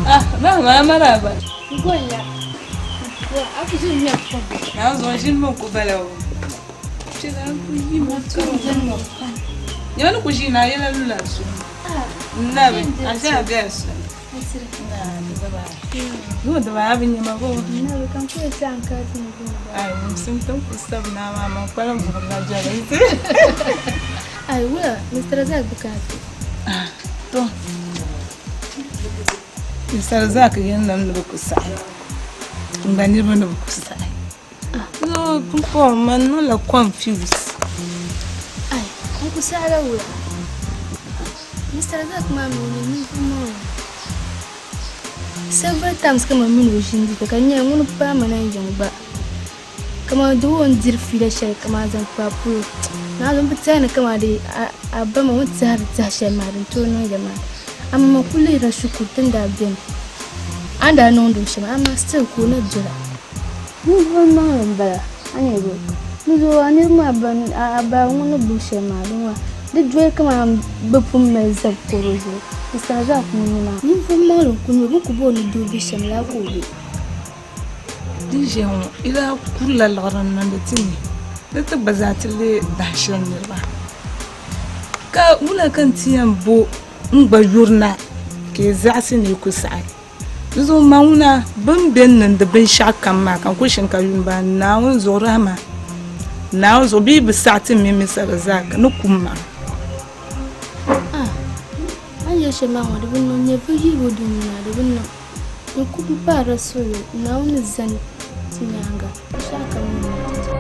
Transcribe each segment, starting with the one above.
Ah, mama maraba. Golla. Wa aku zin ya pam. Na zo jin mun ku bala o. Chira ku yi mo tu. Nyani ku ji na yela lula su. Nabi, aja bes. Zo da ba abin yama bo. Nabi kan ku sa an ka tin go. Ai, mun sun tan ku sab na mama kwalan bu na jara. Ai wa, Mr. Razak bukatu. Ah, to. Mr. Razak yin nan da ku sa'i. Ba ni ba na ku sa'i. No, pupo man no la confuse. Ai, an ku sa'i la wula. Mr. Razak ma mu ne ni kuma. Several times kama mini o ʒindi ka nyɛ ŋuni paai ma na yiŋ ba. Kama di o ni diri fiila shɛli kama zaŋ kpa polo. Naa bi tɛhi ni kama di a ba ma o ni tɛhiri tɛhi shɛli maa din tooi niŋ ya maa. Amaa man kuli lihirila shikuru ti ni daa beni a ni daa niŋdi o shɛm amaa still ka o na dola. Ninvuɣ maŋli m-bala a ni yɛli o ni zuɣu a niriba maa ban a ba ŋun ni gbubi shɛli maa din maa di doli kaman bɛ pun mali zab kɔro zuɣu n sani zaa kum ni maa. Ninvuɣ maŋli n-kuli nyɛ o, bɛ ni kuli bo o ni doo be shɛm laa ka o be. Din ʒiya ŋɔ yi daa kurila liɣiri n-niŋdi ti ni di ti gba zaa ti leei dahi shɛli niriba. Ka wula ka n ti yɛn bo n gba yuri na ka yi zaɣisi ni yi ku saɣi? Di zuɣu ma ŋuna bɛ ni be n-niŋdi binshɛɣu kam maa ka n kuli shini ka yuun ba Naawuni zuɣu rahima, Naawuni zuɣu bɛ yi bi saɣi ti mini Mr. Razak ni kum maa. Ah, a ni yɛli shɛm maa ŋɔ di bi niŋ, nyɛvili yihibu dini maa di bi niŋ. N ku bi paarila soli Naawuni ni zani ti nyaaŋa binshɛɣu kam ni niŋ ti ti.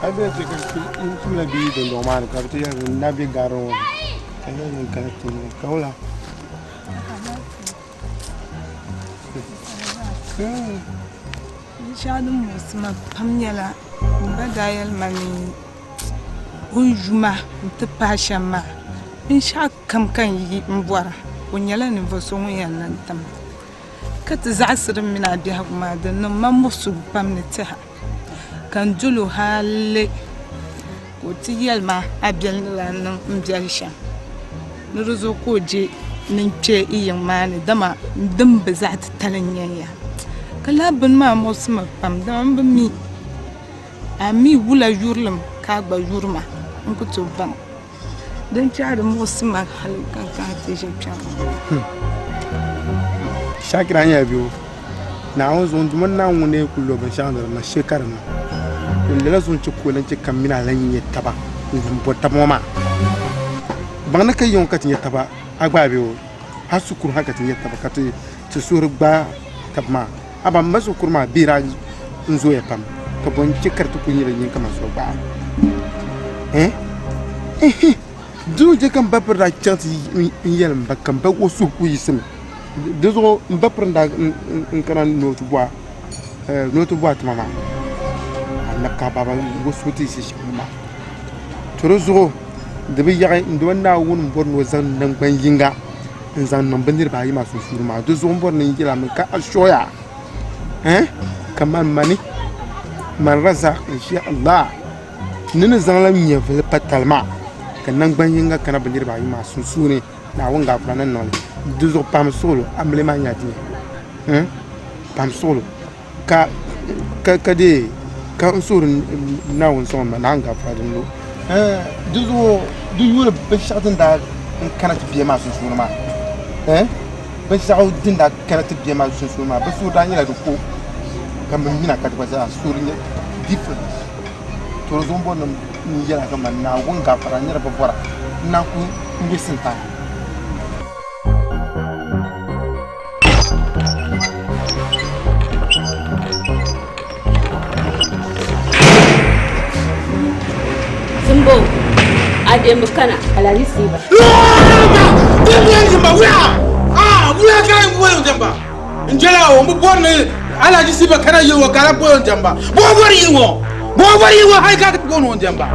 A bɛ ti ka n tumla bia dundɔŋ maa ni ka bi ti yɛli ni na bɛ gari ŋɔ ka yɛli ni n kana ti ni ka wula. Binshɛɣu din muɣisi ma pam nyɛla m ba daa yɛli ma ni o ni yu ma nti paai shɛm maa, binshɛɣu kam ka n yi m-bɔra, o nyɛla ninvuɣ so ŋun yɛn lan ti ma. Ka ti zaɣisiri m mini a biɛhigu maa di niŋ ma muɣisigu pam ni tɛha, ka n dol o hali ka o ti yɛli ma a biɛli ni daa niŋ m biɛli shɛm ni di zuɣu ka o je ni n kpe yi yiŋ maa ni, dama din bi zaɣ titali n-nyɛ ya. Ka lala bini maa muɣisi ma pam, dama m bi mi a mi wula yurilim ka a gba yuri ma, n ku tooi baŋ. Din kpɛhi di muɣisi ma hali ka n kana ti ʒe kpɛŋ ŋɔ. Shakira nyɛla bia o Naawuni zuɣu n Duuma Naawuni ŋun kuli lo binshɛɣu ni di niŋ shee ka di niŋ. Lala zuɣu n-chɛ ka o lan chɛ ka m mini a lan nyɛ taba. n bɔri taba ŋɔ maa. Baŋ ni ka yiŋɔ ka ti nya taba a gba bɛ o hali shikuru ha ka ti nya taba ka ti suhuri gbaai taba maa. Amaa m ma shikuru maa bee daa n zooya pam ka bɔ n-che ka di ti kuli nyɛla yini kaman so gbaai. Ɛɛh ɛɛh di ni che ka m ba piri daa chaŋ ti yɛli m ba ka m ba o suhu kuli yiɣisimi. Di zuɣu m ba piri n-daa kana ni o ti bɔhi a tima maa anabi ka a baaba o suhu ti yiɣisi shɛm maa. To di zuɣu di bi yaɣi n dama Naawuni m-bɔri ni o zaŋ naŋgban yiŋga n-zaŋ niŋ bɛ niriba ayi maa sunsuuni maa. Di zuɣu m bɔri ni n yɛl a mi ka a shɔya kaman mani, man Razak insha Allah ni ni zaŋla nyɛvili pa talima ka naŋgban yiŋga kana bɛ niriba ayi maa sunsuuni. Naawuni gaafara ni niŋ li. Di zuɣu pahim suɣilo amiliya maa nyɛla dinya. Pahim suɣilo ka ka dee ka n suhuri Naawuni sɔŋ ma Naawuni gaafara din lo. Di zuɣu di yuuni binshɛɣu din daa kana ti bia maa sunsuuni maa binshɛɣu din daa kana ti bia maa sunsuuni maa bɛ suhuri daa nyɛla di ko ka min mina ka di gba zaa suhuri nyɛ different. To di zuɣu n bɔri ni n yɛla ka man Naawuni gaafara n nyɛla bi bɔra n naan ku waste time. Zimbo, a dembi kana Alhaji Siba. N jɛla o n bi bɔri ni Alhaji Siba kana yili ŋɔ ka a lahi bɔri o n diɛmba. Bɔ bɔri yili ŋɔ? Bɔ bɔri yili ŋɔ hali ka a ti booni o n diɛmba?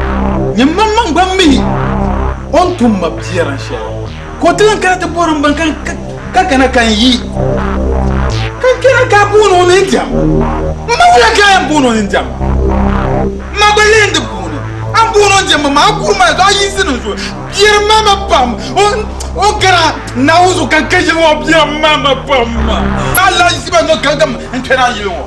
Nyini maŋmaŋ gba mi o ni tum ma biɛrim shɛli ka o ti lan kana ti bɔri m bini ka kana ka n yi ka n kpɛna ka a booni o ni n diɛm. M ma wula ka a yɛn booni o ni n diɛmba? M ma gba lee di puuni a ni booni o n diɛmba maa a kuri maa zuɣu a yiɣisi ni zuɣu biɛrim maa ma pam o kana Naawuni zuɣu ka n ka yili ŋɔ biɛrim maa ma pam maa. Alahiziba ŋɔ ka n kpɛna a yili ŋɔ.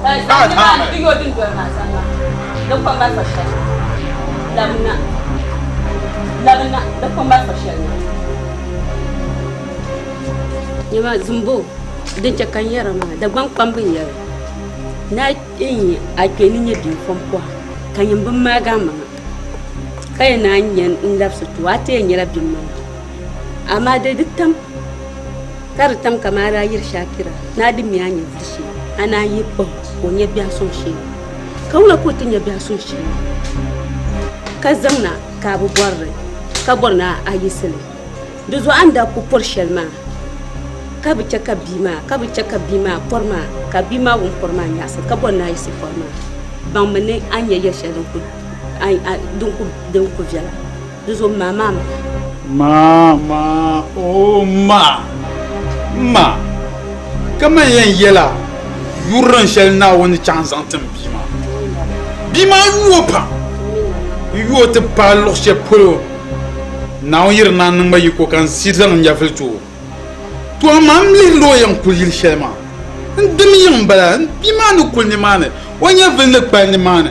Nyama Zumbo, din chɛ ka n yɛra maa, Dagbaŋ kpamba n-yɛli ni a yi a kpe ni nyɛ bia fom kɔha ka nyin bi maagi a maŋa ka yɛn naan nya n-labisi ti o, a ti yɛn nyɛla bimaŋa. Amaa di di tam ka di tam kaman a daa yiri Shakira ni a di mi a nyɛvili shee, a naan yi kpuɣi ka o nya biɛhisuŋ shee. Ka wula ka o ti nya biɛhisuŋ shee ka zaŋ na ka a bi bɔri li ka bɔri ni a yiɣisi li? Di zuɣu a ni daa ku pɔri shɛli maa ka bi chɛ ka bia maa ka bi chɛ ka bia maa pɔri maa ka bia maa wum pɔri maa nyaɣisi ka bɔri ni a yiɣisi pɔri maa, baŋmi ni a ni nya yɛl shɛli din ku viɛla. Di zuɣu ma maa ma. Ma ma o ma ma ka man yɛn yɛla yurilim shɛli Naawuni ni chaŋ zaŋ ti m bia maa. Bia maa yu o pam, n yu o ti paai luɣ shɛli polo Naawuni yi di naan niŋ ma yiko ka n shiri zaŋ n nyɛvili ti o. To amaa m lihirila o yɛn kuli yili shɛli maa, n dim yiŋ m-bala, m bia maa ni kuli nimaani, o nyɛvili ni kpali nimaani.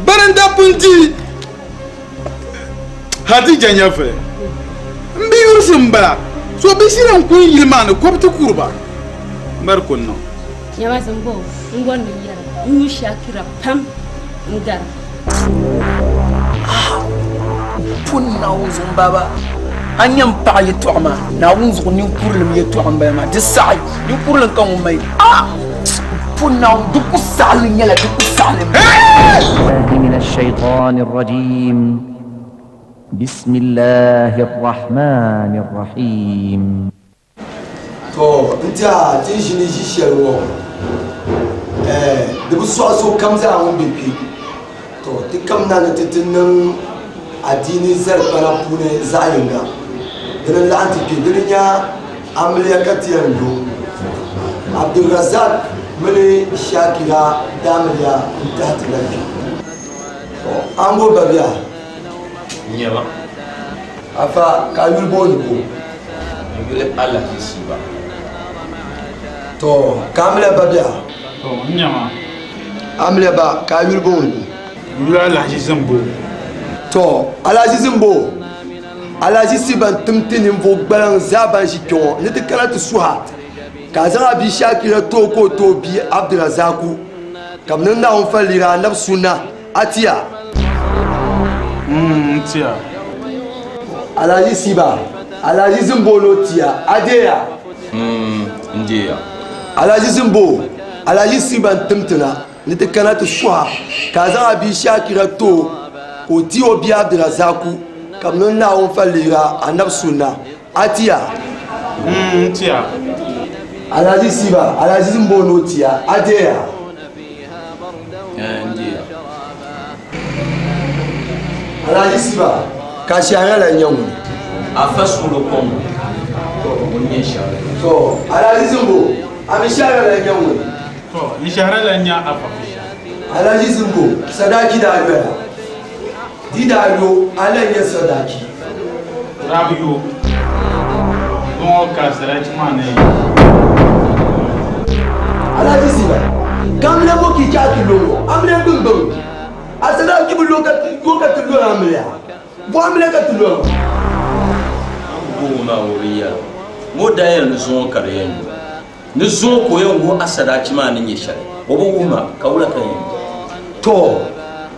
Bari n daa pun di Hadija nyɛvili m bi yurisi m-bala, so bi ʒila n-kuli yili maa ni kɔbiti kuri ba m-bari ku niŋ. Nyama Zimbo, n bɔri ni n yɛli n yu Shakira pam n-gari. Pun Naawuni zuɣu m baba, a nya m paɣa yɛtɔɣa maa, Naawuni zuɣu ninkurilim yɛtɔɣa m-bala maa, di saɣi ninkurilim ka ŋun mali a pun Naawuni di ku saɣili nyɛla di ku saɣili m. من الشيطان الرجيم بسم الله الرحمن الرحيم To n tiɛha ti ni ʒini ʒi shɛli ŋɔ di bi sɔɣi sokam zaa ŋun be kpe. To ti kamina ni ti ti niŋ adiini zalikpana puuni zaɣ yinga. Dini n-laɣim ti kpe dini nya amiliya ka ti yɛn lo. Abdulrazak mini Shakira daamiliya n-tahi ti na kpe. To Ango Babia. Nyama. Afa ka a yuli booni bo? N yuli Alhaji Siba. To ka amiliya Babia? To n nyama. Amiliya ba ka a yuli booni bo? N yuli Alhaji Zimbo. To Alhaji Zimbo, Alhaji Siba n-tim ti ninvuɣ gbaliŋ zaa ban ʒi kpe ŋɔ ni ti kana ti suhi a ka a zaŋ a bia Shakira ti o ka o ti o bia Abdirazaku ka bɛ niŋ Naawuni fali liri Anabi Sunna. A tiya? Mm, n tiya. Alhaji Siba, Alhaji Zimbo ni o tia, a deeya? N deeya. Alhaji Zimbo, Alhaji Siba n-tim ti na ni ti kana ti suhi a ka a zaŋ a bia Shakira ti o ka o ti o bia Abdirazaku ka bɛ niŋ Naawuni falihira Anabi Sunna. A tiya? N tiya. Alhaji Siba, Alhaji Zimbo ni o tia, a deeya? N deeya. Alhaji Siba, ka shɛhira la nyɛ ŋuni? Afa Sulo kɔŋ ŋun nyɛ shɛhira. To, Alhaji Zimbo, a mi shɛhira la nyɛ ŋuni? To, n shɛhira la nyɛ Afa Fisha. Alhaji Zimbo, sadaki daa yoya. Di daa yo, a lan nyɛ sadaki. Daa bi yo. Zuŋɔ ka sadaki maa ni. Alhaji Siba, ka amiliya ŋɔ ka i chaai ti lo ŋɔ, amiliya gbingbiŋ. A sadaki bi lo ka ti yo ka ti lɔri amiliya. Bɔ amiliya ka ti lɔri ŋɔ? A ni bo ŋɔ maa ŋɔ bi yɛli ŋɔ daa yɛli ni zuŋɔ ka di yɛn yo. Ni zuŋɔ ka o yɛn wuhi a sadaachi maa ni nyɛ shɛli, o bi wuhi ma, ka wula ka n yɛn niŋ? Tɔ!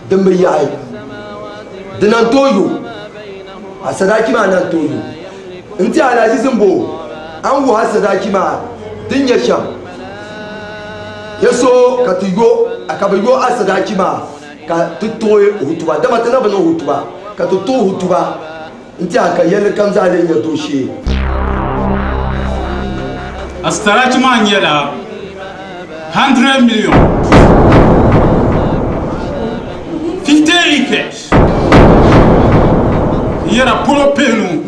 Din bi yaɣi, di na n-tooi yo, a sadaachi maa na n-tooi yo. N-ti Alhaji Zimbo, a ni wuhi a sadaachi maa din nyɛ shɛm, ya so ka ti yo a ka bɛ yo a sadaachi maa ka ti tuɣi hutuba, dama ti na bi niŋ hutuba, ka ti tuɣi hutuba. N tɛha ka yɛlli kam zaa lee nya dooshee. Asitarachi maa nyɛla 100 million, 50 acres, n yɛra polo pihinu.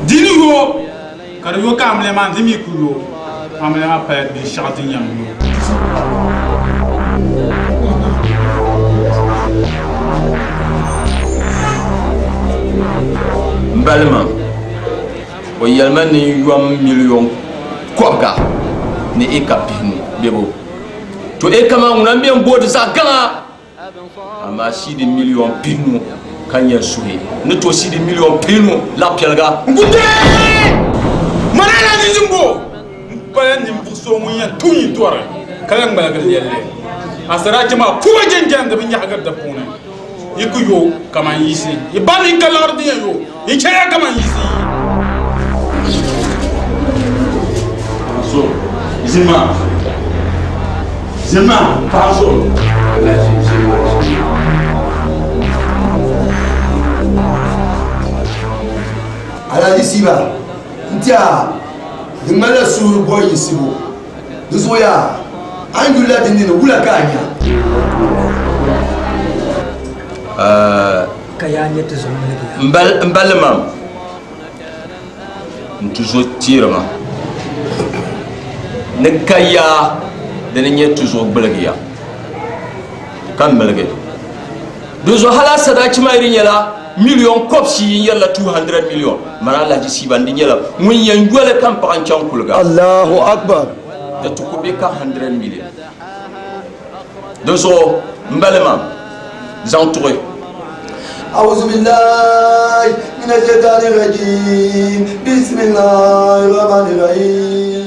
Di ni yo ka di yo ka amiliya maa di mi ku yo, amiliya maa pala binshɛɣu din yɛn yo. M balima, o yɛlima ni n yom miliyon kɔbiga ni eka pihinu bebo. To eka maa ŋuna m-be m-booi di zaɣ gaŋa. Amaa siidi miliyon pihinu ka n yɛn suhi ni to siidi miliyon pihinu laɣipiɛliga. N ku deei mani Alhaji Zimbo m-pala ninvuɣ so ŋun yɛn tum yi tɔri ka lahi ŋmaligiri yɛlli. Asarachi maa kuba jɛnjɛndi bɛ nyaɣigiri di puuni. Yi ku yo kaman yiɣisi yi ba ni ka liɣiri din yɛn yo, yi chɛya kaman yiɣisi yi. So, Zima, Zima, paɣa so. Alhaji Siba, n tiɛha di ŋmanila suhuri bɔri yiɣisibu. Di zuɣu yaa, a ni yulila di nini, wula ka a nya? Ka yaa nyɛ ti zuɣu miligi ya. M balimam, n tuzo teerima ni ka yaa dini nyɛ tuzo gbiligi ya ka miligi. Dinzuɣu hali a sadaachi maa yi di nyɛla miliyon kɔbisiyi n-yɛrila 200 million, mani Alhaji Siiba n-di nyɛla ŋun yɛn yoli ka m paɣa n-chaŋ kuliga. Allahu Akbar. Di ti ku be ka 100 million. Dinzuɣu m balima zaŋ tuɣi. Auzu billahi mina shaitani rajim. Bismillahi rahmani rahim.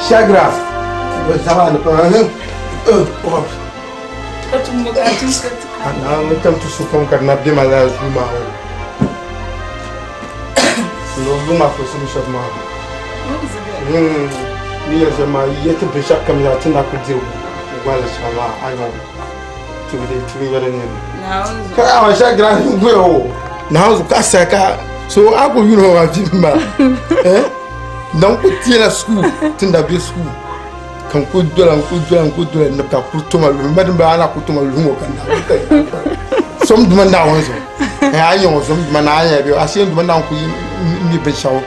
Shagra, zama ni pa Na mi tam tu sukam ka na bɛ ma laa zuu maa ŋɔ. Lo maa fo sim shɛba maa. Ni yɛli shɛm maa yi ti binshɛɣu kam zaa ti na ku diri wali shɛŋa maa a nyɔ tibili tibi yɛli ni ka a ma shɛli gira n goya o naawuni ka sa ka so a ku yuli o maa vi maa eh dan ku tiɛla school tin da bɛ school ka n ku dola n ku dola n ku dola ni ka ku toma luhi ma din bala na ku toma luhi ŋɔ ka na som duma naawuni zuɣu a nyɛ ŋɔ som duma na a nyɛ bɛ a shee duma na ku mi binshɛɣu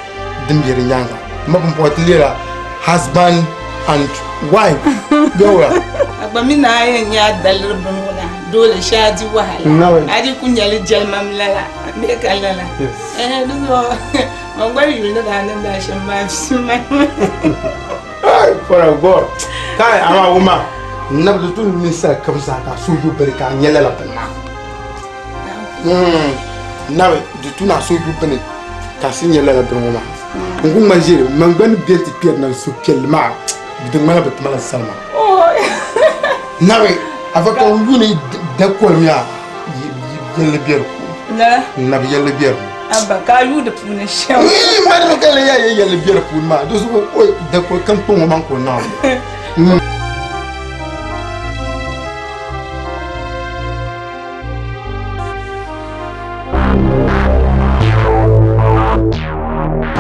din be di nyaaŋa ma pumpɔŋɔ ti leela husband and wife bɛ wula A gba mi na yɛn nyɛ a daliri bini ŋuna doole shee a di wahala a di ku nyɛli jɛlimam lala bee ka lala ɛhɛ di zuɣu man gba yuli ni daa niŋdi a shɛm maa fi Hey, for a God kai ama wuma na bi tu ninsal kam zaa ka suhu bari ka a nyɛ lala bini maa. Nabi di tu ni a suhu yu bini ka a si nya lala bini ŋɔ maa. N ku ŋma ʒiɛli, man gba ni bɛ ti kpɛri na n suhupiɛlli maa di ŋmanila bɛ ti ma la salima. Nabi afa ka n yu ni dakolimiya yɛlli be di puuni. Nabi yɛlli be di puuni. Abba ka a yu di puuni shɛm. Mani ka lee yaa yɛlli be di puuni maa di zuɣu dakoli kam kpaŋ o maŋ ka o niŋ.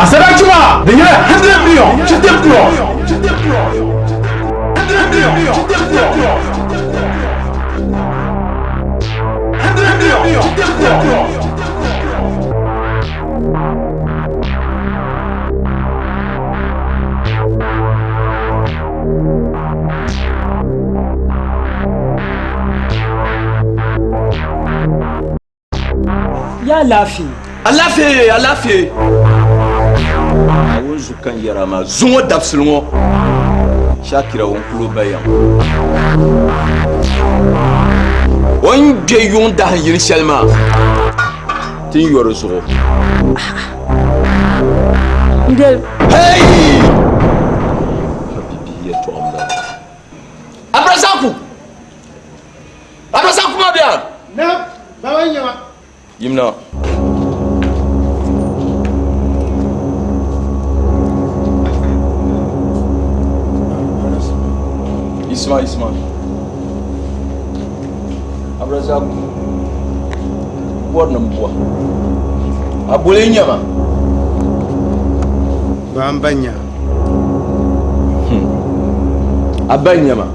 Asadachi maa di nyɛla 100 million 50 plus 50 plus 100 million 50 plus 100 million 50 plus. Ya alaafee. Alaafee, alaafee. Naawuni zuɣu ka n yɛra maa, zuŋɔ dabisili ŋɔ, Shakira o ni kul o ba yiŋ. O ni gbe yuŋ dahin yini shɛli maa, ti ni yɔri zuɣu. Hey! Habibi yɛtɔɣa m-bala. Abdulrazaku! Abdulrazaku maa bɛ a? Naam, baba n-nyɛ ma. Yimna. Isma, Isma. Abdulrazaku, bɔri ni m bɔhi. A boli n-nyɛ ma? Baba m ba n-nyɛ a. A ba n-nyɛ ma.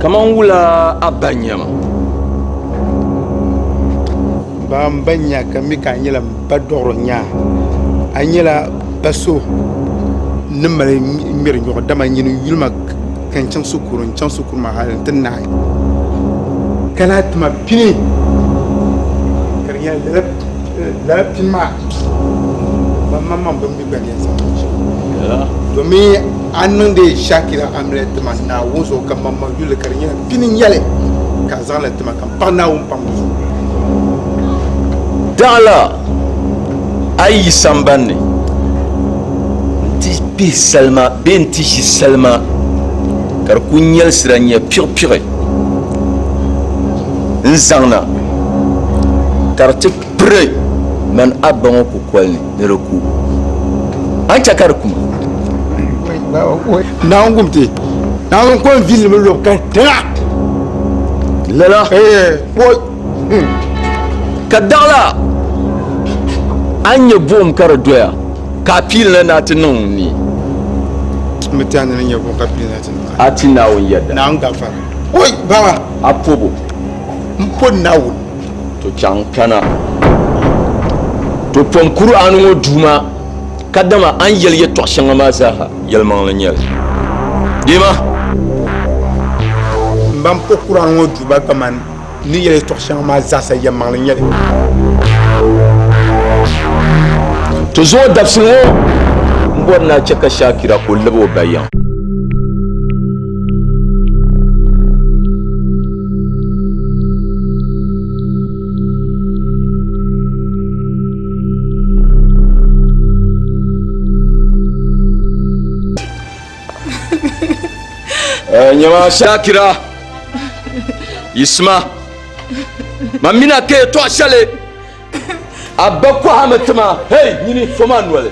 Kaman wula a ba n-nyɛ ma? Ba m ba n-nyɛ a ka mi ka a nyɛla m ba dɔɣiro n-nyɛ a. A nyɛla ba so ni mali ŋmɛri nyɔɣu dama nyini n-yuli ma ka n chaŋ shikuru, n chaŋ shikuru maa hali nti naai ka lahi ti ma pini ka di nyɛla lala pini maa ban maŋmaŋ bɛ mi gba ni yɛn zaŋ niŋ shɛm domin a niŋdi Shakira amiliya ti ma Naawuni zuɣu ka maŋmaŋ yuli ka di nyɛla pini n-nyɛli ka a zaŋ li ti ma ka m paɣi Naawuni pam di zuɣu. Daɣila a yi yi samban ni nti kpihi salima bee nti ʒi salima ka di kul nyɛlisira n-nyɛ piɣipiɣi n-zaŋ na ka di ti piri man a ba ŋɔ kukoli ni ni di ku, a ni chɛ ka di ku ma? Naawuni gum ti, Naawuni ko n-villi mi lobu ka tiŋa. Lala. Ka daɣila a ni nya buɣim ka di doya ka a piili na ni a ti niŋ ni. M bi tɛhi ni ni nya buɣim ka piili na ti niŋ. A ti Naawuni yɛda. Naawuni gafara. Oi, baba! A pobo. M po Naawuni. To chaŋ kana. To pom Kur'aani ŋɔ Duuma kadama a ni yɛli yɛtɔɣ shɛŋa maa zaaha yɛlimaŋli n-nyɛ li. Deema! M ba m po Kur'aani ŋɔ Duuma kaman n ni yɛli yɛtɔɣ shɛŋa maa zaasa yɛlimaŋli n-nyɛ li. To zuŋɔ dabisili ŋɔ m bɔri ni a chɛ ka Shakira ka o lab o ba yiŋ. Nyama Shakira Yisma man mina ka yɛtɔɣ shɛli a ba kɔhimi ti ma hey nyini foma noli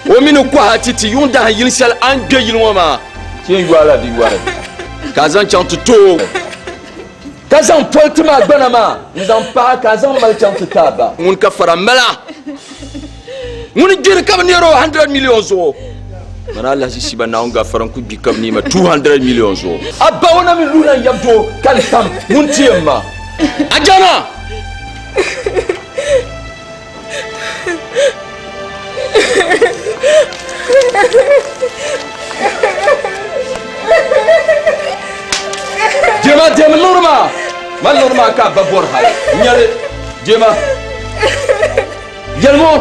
o mi ni kɔha ti ti yuŋ dahin yili shɛli a ni gbe yili ŋɔ maa ti yɛn yɔrila di yɔri ka a zaŋ chaŋ ti tooi ka zaŋ poli ti ma gbana maa n zaŋ pahi ka a zaŋ mali chaŋ ti ti a ba ŋun ka fara mala ŋuni gbiri ka bi neeri o 100 million zuɣu mana alahaji shiba naawuni gafara n ku gbi ka bi neema 200 million zuɣu a ba o na mi luhina n yab doo ka n tam ŋun ti yɛn ma a jana Jema demi liɣiri maa ma liɣiri maa ka a ba bɔri hali n nyɛli jema yɛlimo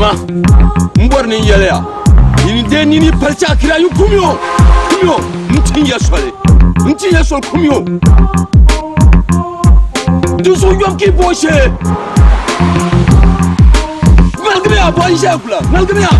Nima, m bɔri ni n yɛli ya, yi ni deei nini pali chaakira yi kum yo, kum yo, n tin ya soli, n tin ya soli kum yo. Dinzuɣu yom ka yi bo shee. Ŋmaligimiya, bɔ n-ʒeya kula, ŋmaligimiya.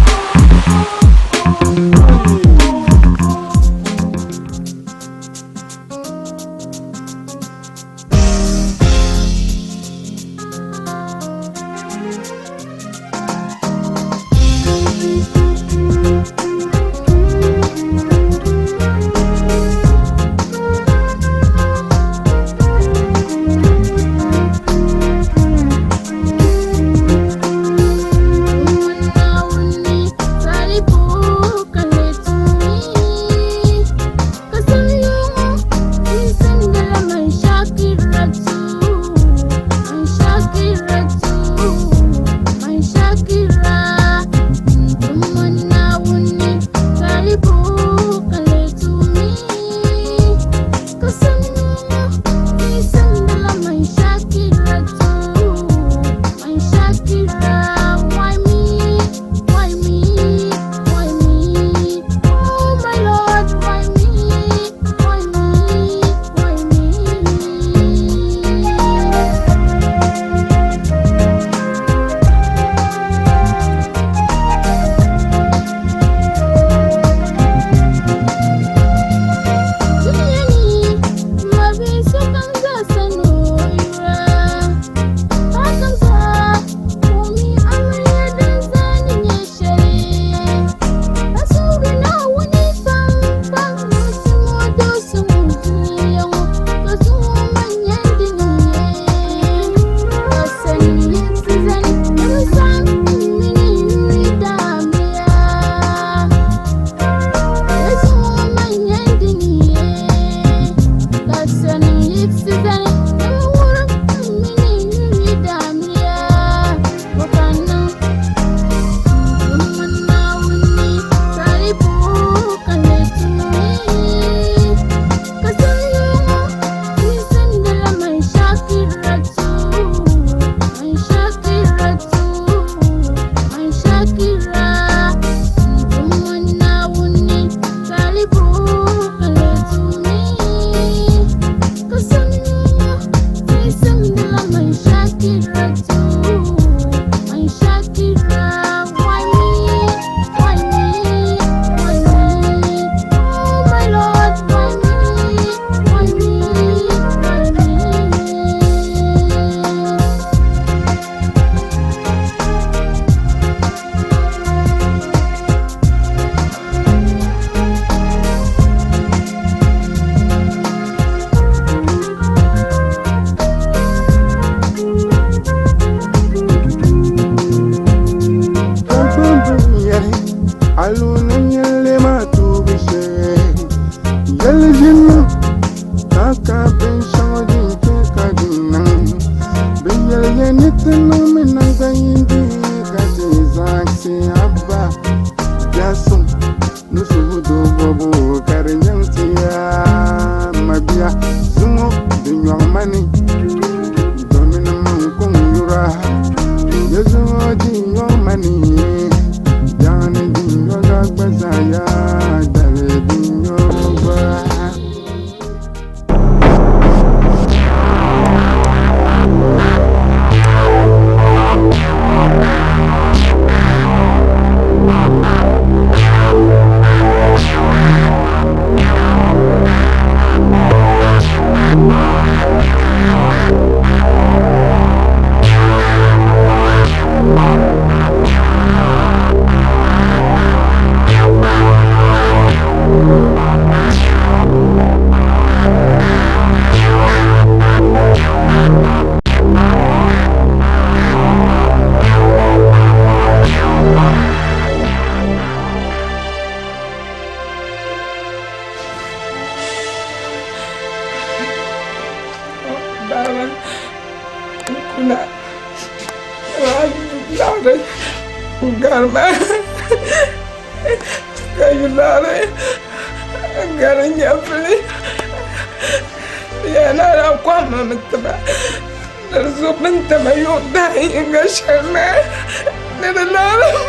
Ni di laɣim.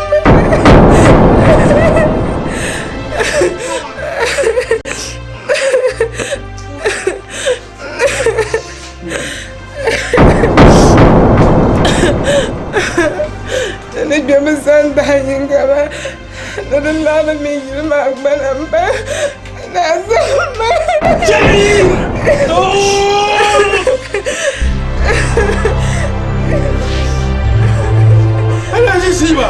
zaŋ dahi yinga maa ni di laɣiri mi yili maa gbana m-bala ni a zaŋ ma. Alhaji Siba,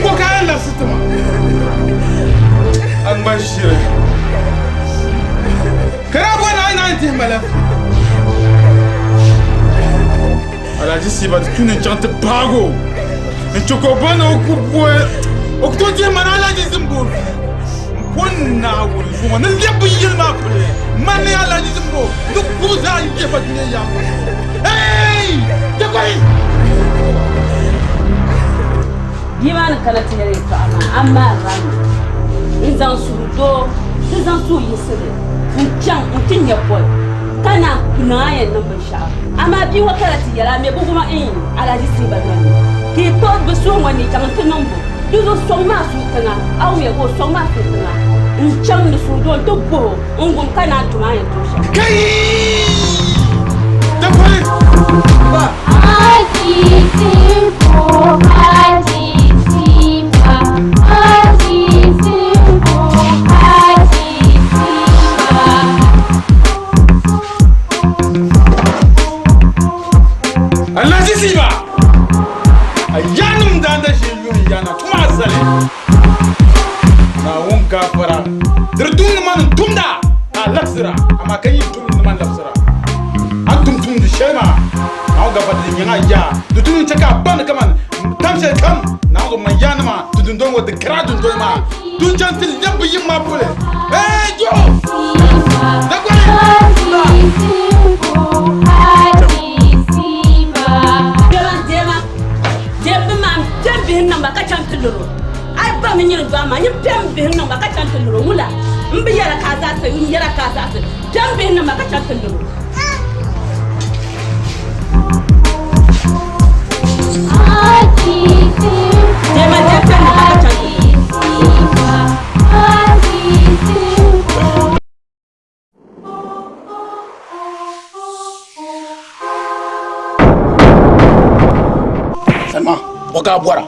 ŋɔ ka a labisi ti ma. A ŋma ʒiri. Ka daa bɔri ni a yi naan dihi ma la. Alhaji Siba ti tu ni chaŋ ti paagi o n chɛ ka o ba ni o ku bɔi o ku tooi dihi ma ni Alhaji Zimbo m bo Naawuni zuŋɔ ni lɛbi bin yili maa pili ma ni Alhaji Zimbo ni ku zaa n yihi ba dunia yaangi zuɣu. Hey! Jakɔhi! Bia maa ni kana ti yɛli yɛtɔɣa maa, amaa rami n-zaŋ suhudoo ti zaŋ suhuyiɣisili n-chaŋ nti nya pɔi ka naan ku niŋ a yɛn niŋ binshɛɣu. Amaa bia ŋɔ kana ti yɛli a mi bi wum a iin Alhaji Siiba noli ni ka yi kpuɣi bɛ suhu ŋɔ ni chaŋ nti niŋ bo. Di zuɣu sɔŋ maa suhu tiŋa, a wumya ka o sɔŋ maa suhu tiŋa n-chaŋ ni suhudoo nti guh o n-wum ka naan tum a yɛn tum shɛm. Alhaji Siba a yanim daanda ʒee yuhi yana tuma azali Naawuni gaafara diri tumdi ma ni tumda ka a labisira amaa ka yi tumdi ni ma labisira a ni tum tumdi shɛli maa Naawuni gaafara di nyaŋ a yaa di tu ni chɛ ka a baŋdi kaman tam shɛli kam Naawuni zuɣu man yaanima ti dundoli ŋɔ di kari a dundoli maa dun chaŋ ti lɛbi bi yim maa poli Hey Joe! Dɛma dɛma dɛm maa piɛm bihi niŋ ba ka chaŋ ti loro a yi ba mi nyini dɔɣi maa nyin piɛm bihi niŋ ba ka chaŋ ti loro ŋula n bi yɛra ka a zaɣisi n yɛra ka a zaɣisi piɛm bihi niŋ ba ka chaŋ ti loro. Dɛma dɛm piɛm niŋ ba ka chaŋ ti loro. Salma, bɔ ka a bɔra?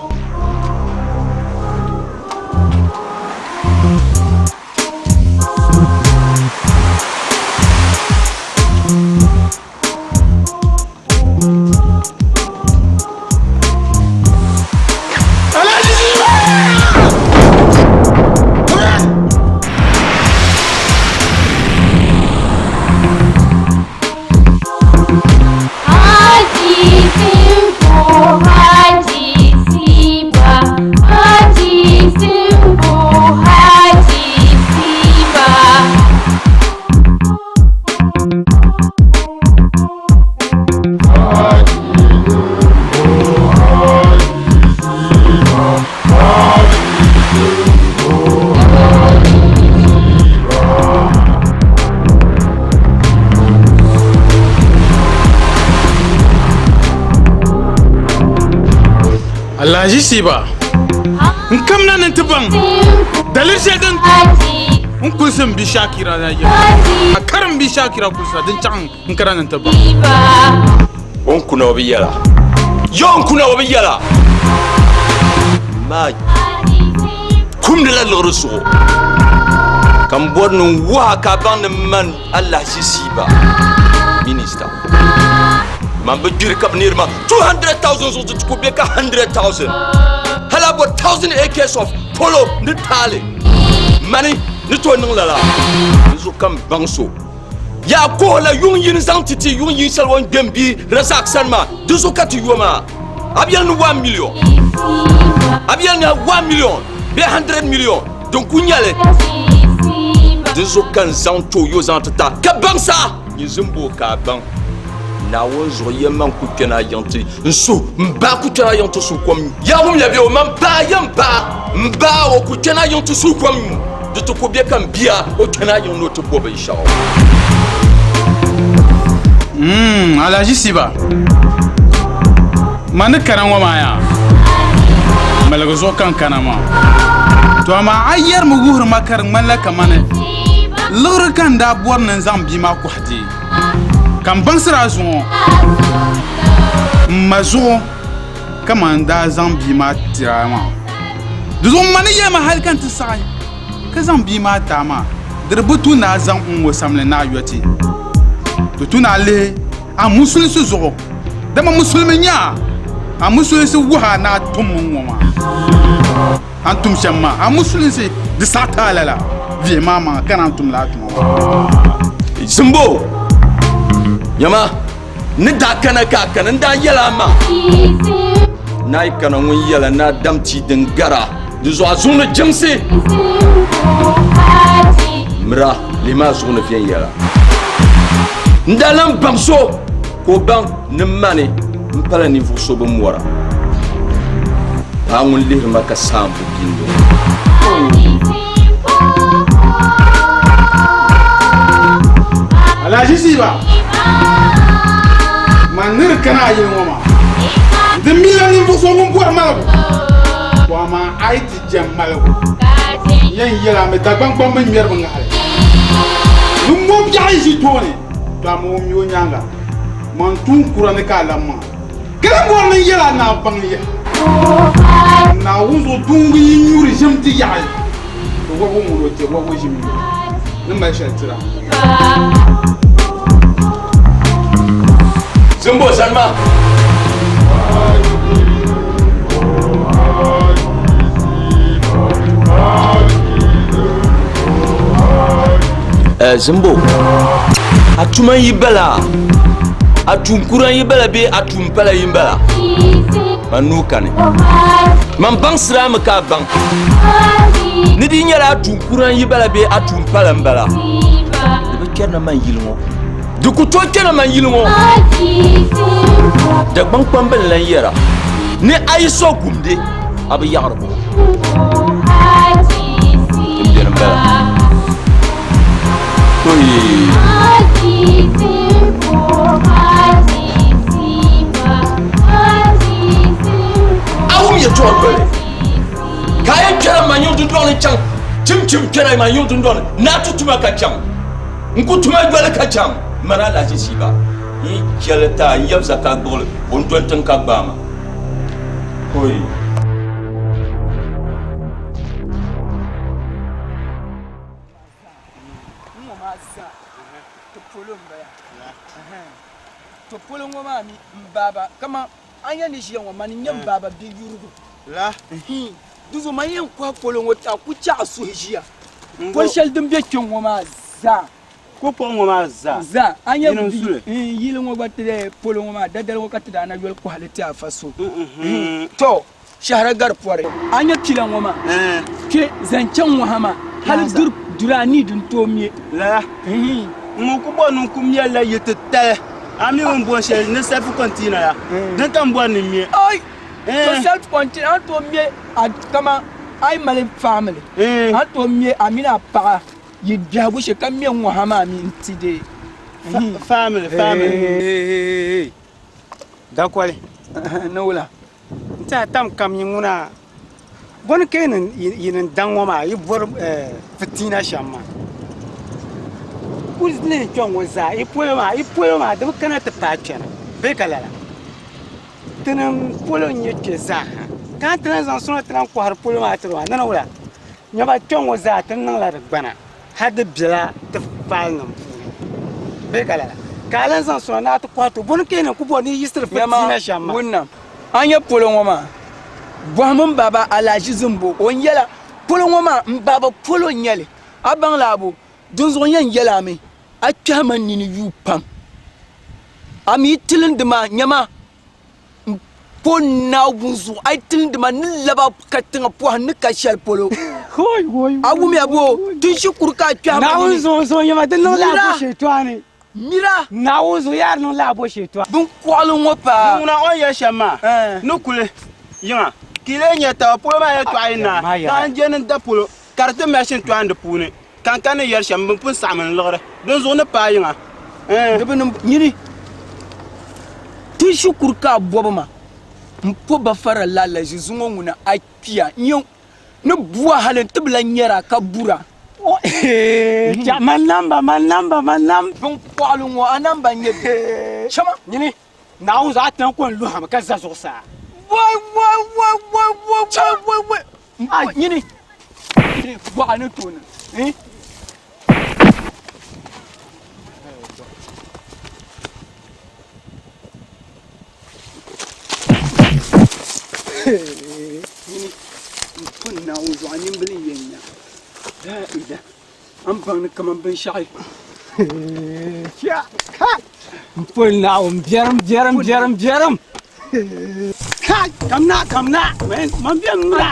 Alhaji Siba n kamina ni n ti baŋ daliri shɛli din n kulisi n bi Shakira la yɛli a karim bi Shakira kulisa din chaŋ n kana ni n ti baŋ. O ni kuna o bi yɛla. Yo n kuna o bi yɛla. Maa kumdila liɣiri zuɣu ka n bɔri ni n wuhi a ka a baŋ ni man alahichi siiba minista man bi gbiri ka bi neeri ma 200,000 zuɣu ti ku be ka 100,000 hali a bɔri 1,000 acres of polo ni taali mani ni tooi niŋ lala n zuɣu ka n baŋ so Yaa kuhi la yuŋ yini zaŋ ti ti yuŋ yin shɛli o ni kpɛm bia Razak sani maa, di zuɣu ka ti yo maa. A bi yɛli ni 1 million, a bi yɛli ni 1 million bee 100 million din ku nyɛli. Di zuɣu ka n zaŋ ti o yo zaŋ ti ta ka baŋ sa nyin zimbo ka a baŋ Naawuni zuɣu yɛn man ku kpɛna a yiŋ ti n suhu m ba ku kpɛna a yiŋ ti suhu kom nyu. Yaa wumya bɛ o man baa yɛn baa m baa o ku kpɛna a yiŋ ti suhu kom nyu. Di ti ku be ka m bia o kpɛna a yiŋ ni o ti bo binshɛɣu. Mm, Alhaji Siba, ma ni kana ŋɔ maa yaa, maligi zuɣu ka n kana maa. To amaa a yɛrimi wuhiri ma ka di ŋmanila kamani liɣiri ka n daa bɔri ni n zaŋ bia maa kɔhi deei. Ka m baŋsiri a zuŋɔ m ma zuɣu. Kaman n daa zaŋ bia maa tir a maa. Di zuɣu m ma ni yɛli ma hal ka n ti saɣi ka zaŋ bia maa ti a maa, di di bi tu ni a zaŋ n ŋɔ samli ni a yo ti. Di tu ni a lihi a musulinsi zuɣu, dama musulimi n-nyɛ a. A musulinsi wuhi a ni a tum n ŋɔ maa. A ni tum shɛm maa, a musulinsi di saɣi ti a lala. Vihim a maŋa ka naan tum lala tuma maa. Zimbo, Nyama, N ni daa kana ka a kana, n daa yɛl a ma. Naa yi kana ŋun yɛla ni a dam tia din gara, di zuɣu a zuɣu ni jimsi. Mira, lihimi a zuɣu ni viɛnyɛla. N daa lan baŋ so ka o baŋ ni mani m-pala ninvuɣ so bɛn mɔra. Paɣa ŋun lihiri ma ka saambu gindi o. Alhaji Siba, man ni di kana a yili ŋɔ maa, n ti mila ninvuɣ so ŋun bɔri maligu, to amaa a yi ti jɛm maligu, n yɛn yɛl a mi Dagbaŋ kpamba ŋmɛri bi ŋahili. Ni ŋɔ biɛɣu yi ʒi tooni, to amaa o mi o nyaaŋa. Man tuun kura ni ka a lan maa. Ka lan bɔri ni n yɛl a ni a baŋ ya. Naawuni zuɣu tuŋgi yi nyuri ʒim ti yaɣi, ti wɔbigu ŋun o chɛ wɔbigu ʒim yuli ni mali shɛli tira. Zimbo sani maa. Zimbo, a tuma n-yi bala, a tuun kura n-yi bala bee a tuun pala yi bala? Man nuu kani. Man baŋsiri a mi ka a baŋ ni di nyɛla a tuun kura n-yi bala bee a tuun pala m-bala. Di bi kpɛrina man yili ŋɔ. Di ku tooi kpɛna man yili ŋɔ. Dagbaŋ kpamba n-lan yɛra ni a yi so gumdi, a bi yaɣiri buɣim. Din beni m-bala. A wum yɛtɔɣa yoli ka a yɛn kpɛra ma yiŋ dundɔŋ ni chaŋ chimchim kpɛra ma yiŋ dundɔŋ ni ni a ti tuma ka chaŋ n ku tuma yoli ka chaŋ mani alahichi siiba n yi chɛli ti a n yab zaka gbuɣili o ni doli tiŋ ka gbaai ma. Hoi. N ŋɔ maa zaa ti polo n bala to polo ŋɔ maa mi n baaba kaman a ni yɛn ni ʒiya ŋɔ mani n nyɛ n baaba bia yurigu di zuɣu man yɛn kɔhi polo ŋɔ ti a ku chɛ a suhu ʒiya polo shɛli din be kpe ŋɔ maa zaa Ko kpuɣi ŋɔ maa zaa. Zaa a nyɛ Yini n suli. yili ŋɔ gba ti polo ŋɔ maa dadali ŋɔ ka ti daa na yoli kɔhili ti afa so. To shɛhira gari pɔri. A nyɛ pila ŋɔ maa kpe zaŋ chaŋ ŋɔ ha maa hali duri duri anii din tooi me. Lala. N ŋun ku bɔri ni n ku mɛli la yili titali. A mi bɛ ni booni shɛli ni self container la, din ka m bɔri ni n me. Ai! To self container a ni tooi me a kaman a yi mali family a ni tooi me a mini a paɣa yi biɛhigu shee ka me ŋɔ ha maa mi n-ti di. Family, family. Dakoli. Ni wula? N tiɛha tam kam yi ŋuna bɔni ka yi ni daŋ ŋɔ maa yi bɔri fitiina shɛm maa kuli ni kpɛŋ ŋɔ zaa yi polo maa yi polo maa di bi kana ti paai kpɛna bee ka lala tinim polo n nyɛ kpɛ zaa ha ka ti lahi zaŋ sona ti lahi kɔhiri polo maa tiri ba ni wula nyaba kpɛŋ ŋɔ zaa ti niŋla di gbana hali di bela ti faali nim puuni bee ka lala ka a lan zaŋ sona ni a ti kɔhi ti o bɔ ni ka yi niŋ ku bɔri ni yi yiɣisiri fitiina shɛm maa. Wunna, a nya polo ŋɔ maa, bɔhimi m baba Alhaji Zimbo, o ni yɛla, polo ŋɔ maa m baba polo n-nyɛ li, a baŋ la abo, dinzuɣu n yɛn yɛl a mi, a kpɛhi ma nini yuui pam, a mi yi tilindi ma, nyama M po Naawuni zuɣu, a yi tilindi ma, n ni lab a katiŋa pɔhim ni ka shɛli polo. A wumiya bo? Ti ʒi kuri ka a kpɛhi ma nini. Naawuni zuɣu zuɣu nyɛma di niŋ la abo shɛtɔɣani. Mira! Naawuni zuɣu yaa di niŋ la abo shɛtɔɣani. Biŋkɔɣili ŋɔ paa. Ni ŋuna o ni yɛli shɛm maa, ni kuli yiŋa ka yi lee nya taba polo maa yɛltɔɣa yi naai, ka n je ni n da polo ka di ti mali shintɔɣani di puuni. Ka n ka ni yɛli shɛm, bɛ pun saɣim n liɣiri, dinzuɣu ni paai yiŋa. Di bi niŋ nyini ti shikuru ka a bɔbi ma m-po ba fara lala ʒi zuŋɔ ŋuna a kpiya n-yɛn ni bua hali n-ti bi lan nyari a ka bura. Man namba, man namba, man namba. Biŋkɔɣili ŋɔ a namba n-nyɛ bɛ? Chama! Nyini Naawuni zuɣu a ti lan ko n-luhi mi ka za zuɣusaa. Wai wai wai wai wai wai wai wai. A nyini. Bɔɣa ni tooni. Eh? Nyini n pun Naawuni zuɣu a nimbili n yɛn nya. La ilaha a ni baŋ ni kaman binshɛɣu n pun Naawuni biɛrim biɛrim biɛrim biɛrim kamna kamna man bɛ mira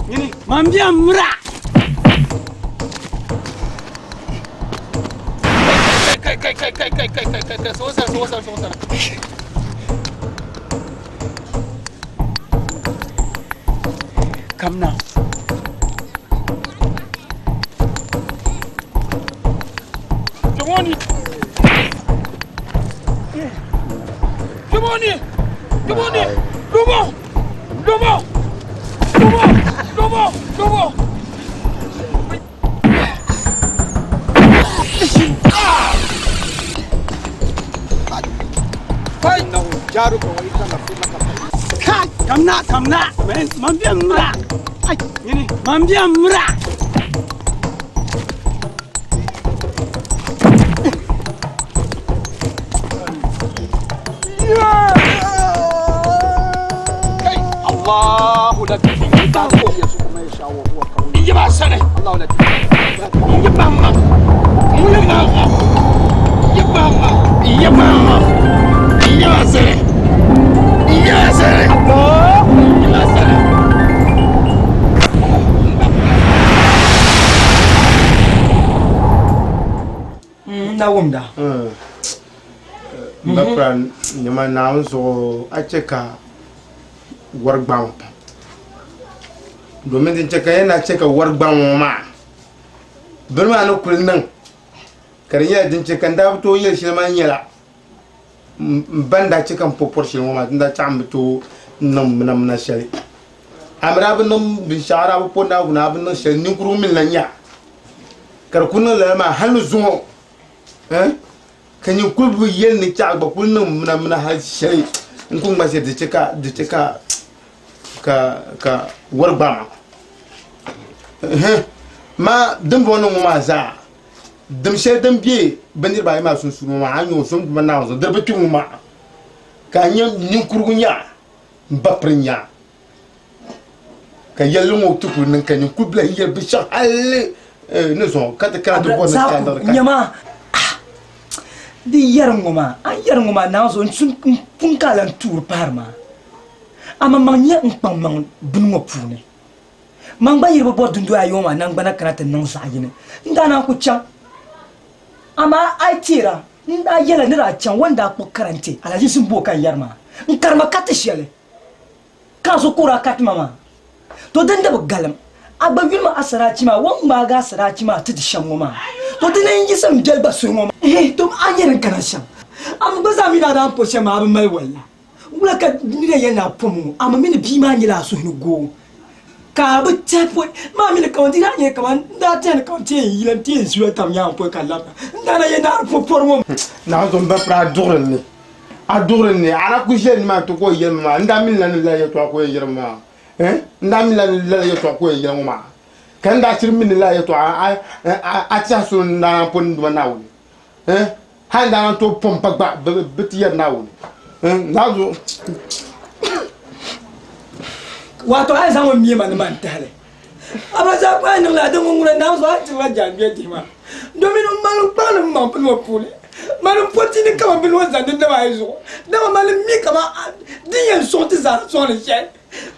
nyini man bɛ mira kai kai kai kai kai kai kai kai kai so sara so sara so sara. Come now. Jomoni. Jomoni. Jomoni. Dobo. Dobo. Dobo. Dobo. Dobo. Kai, kamna, kamna, man biya mura. Ai, man biya mura. Allahu Yaba sani. Yaba ma. Yaba ma. Yaba ma. Yaba ma. Yaba sani. Yaba sani. Yaba sani. Na wumda. N ba pira nyama Naawuni zuɣu a chɛ ka wari gbaŋ pam domin din chɛ ka yɛn na chɛ ka wari gbaŋ ŋɔ maa bini maa ni kuli niŋ ka di nyɛla din chɛ ka n daa bi tooi yɛli shɛli maa nyɛla n ba ni daa chɛ ka n po pɔri shɛli ŋɔ maa din daa chaɣ m bi tooi niŋ mina mina shɛli a mi daa bi niŋ binshɛɣu a daa bi po Naawuni a bi niŋ shɛli ninkurigu mini lan nya ka di kuli niŋ lala maa hali ni zuŋɔ Ka nyin kul bi yɛli ni chɛɣu gba kul niŋ minamina hal shɛli n ku ŋma shɛli di chɛ ka di chɛ ka ka ka wari gbaai ma. Ɛhɛn, maa dimbɔŋɔnim ŋɔ maa zaa, dim shɛli din be bɛ niriba ayi maa sunsuuni ŋɔ maa, a ni nya o so n-duuma Naawuni zuɣu, di bi kpi ŋun maa, ka a nya ninkurigu nya m ba piri nya ka yɛlli ŋɔ ti kul niŋ ka nyin kul bi lahi yɛli binshɛɣu hal ni zuɣu ka ti kana ti bɔri ni ti liɣiri ka. Nyama, di yɛri ŋɔ maa, a ni yɛri ŋɔ maa naai zuɣu n pun ka a lan tuuri pahiri maa. Amaŋmaŋ nyɛ n kpaŋmaŋ bini ŋɔ puuni. Man gba yi di bi bɔri dundoya ayi ŋɔ maa naŋgbana kana ti niŋ zaɣ yini, n daa naan ku chaŋ. Amaa a yi teera, n daa yɛla ni daa chaŋ o ni daa kpuɣi karante Alhaji Zimbo ka n yɛri maa, n karima ka ti shɛli. Ka a so ka o daa kariti ma maa, to din di bi galim. A gba yuli ma asaraachi maa, o ni ŋmaagi asaraachi maa ti ti shɛm ŋɔ maa, to dina n-yiɣisi m biɛli gba suhi ŋɔ maa. Ehe, to a nya din kana shɛm. A mi gba zaa mi ni a daa po shɛm maa, a bi mali walla. Wula ka nira yɛli ni a pom ŋɔ? A mi mi ni bia maa nyɛla a suhu ni gooi, ka a bi tɛhi pɔi. Maa mi ni kaman di daa nyɛla kaman n daa tɛhi ni kaman ti yɛn yila nti yɛn zula tam nyaaŋa pɔi ka labina. N daa na yɛn ni a di po pɔri ŋɔ. Naawuni m ba piri a duɣiri ni. A duɣiri ni a na kuli ʒiya nimaani ti ka o yɛli ma maa, n daa mini la ni lala yɛtɔɣa ka o yɛn yɛri ma maa, eh, n daa mini la ni lala yɛtɔɣa ka o yɛn yɛli ŋɔ maa, ka n daa shiri mini ni lala yɛtɔɣa a tɛha so n daa naan po n Duuma Naawuni, eh, hal n daa naan tooi pom pa gba bɛ ti yɛri Naawuni, eh, Naawuni. Wato a yi zaŋ o mie ma ni man tahili, a ba zaa kpahi niŋla a din ŋun ŋuna Naawuni zuɣu a tirila jaangbee dihi maa, domin m mali n kpaŋdi m maŋ pini ŋɔ puuni. Mani m po ti ni kaman bini ŋɔ zaŋ di naba ayi zuɣu, dama mani m mi kaman din yɛn sɔŋ ti zaa sɔŋ ni shɛli.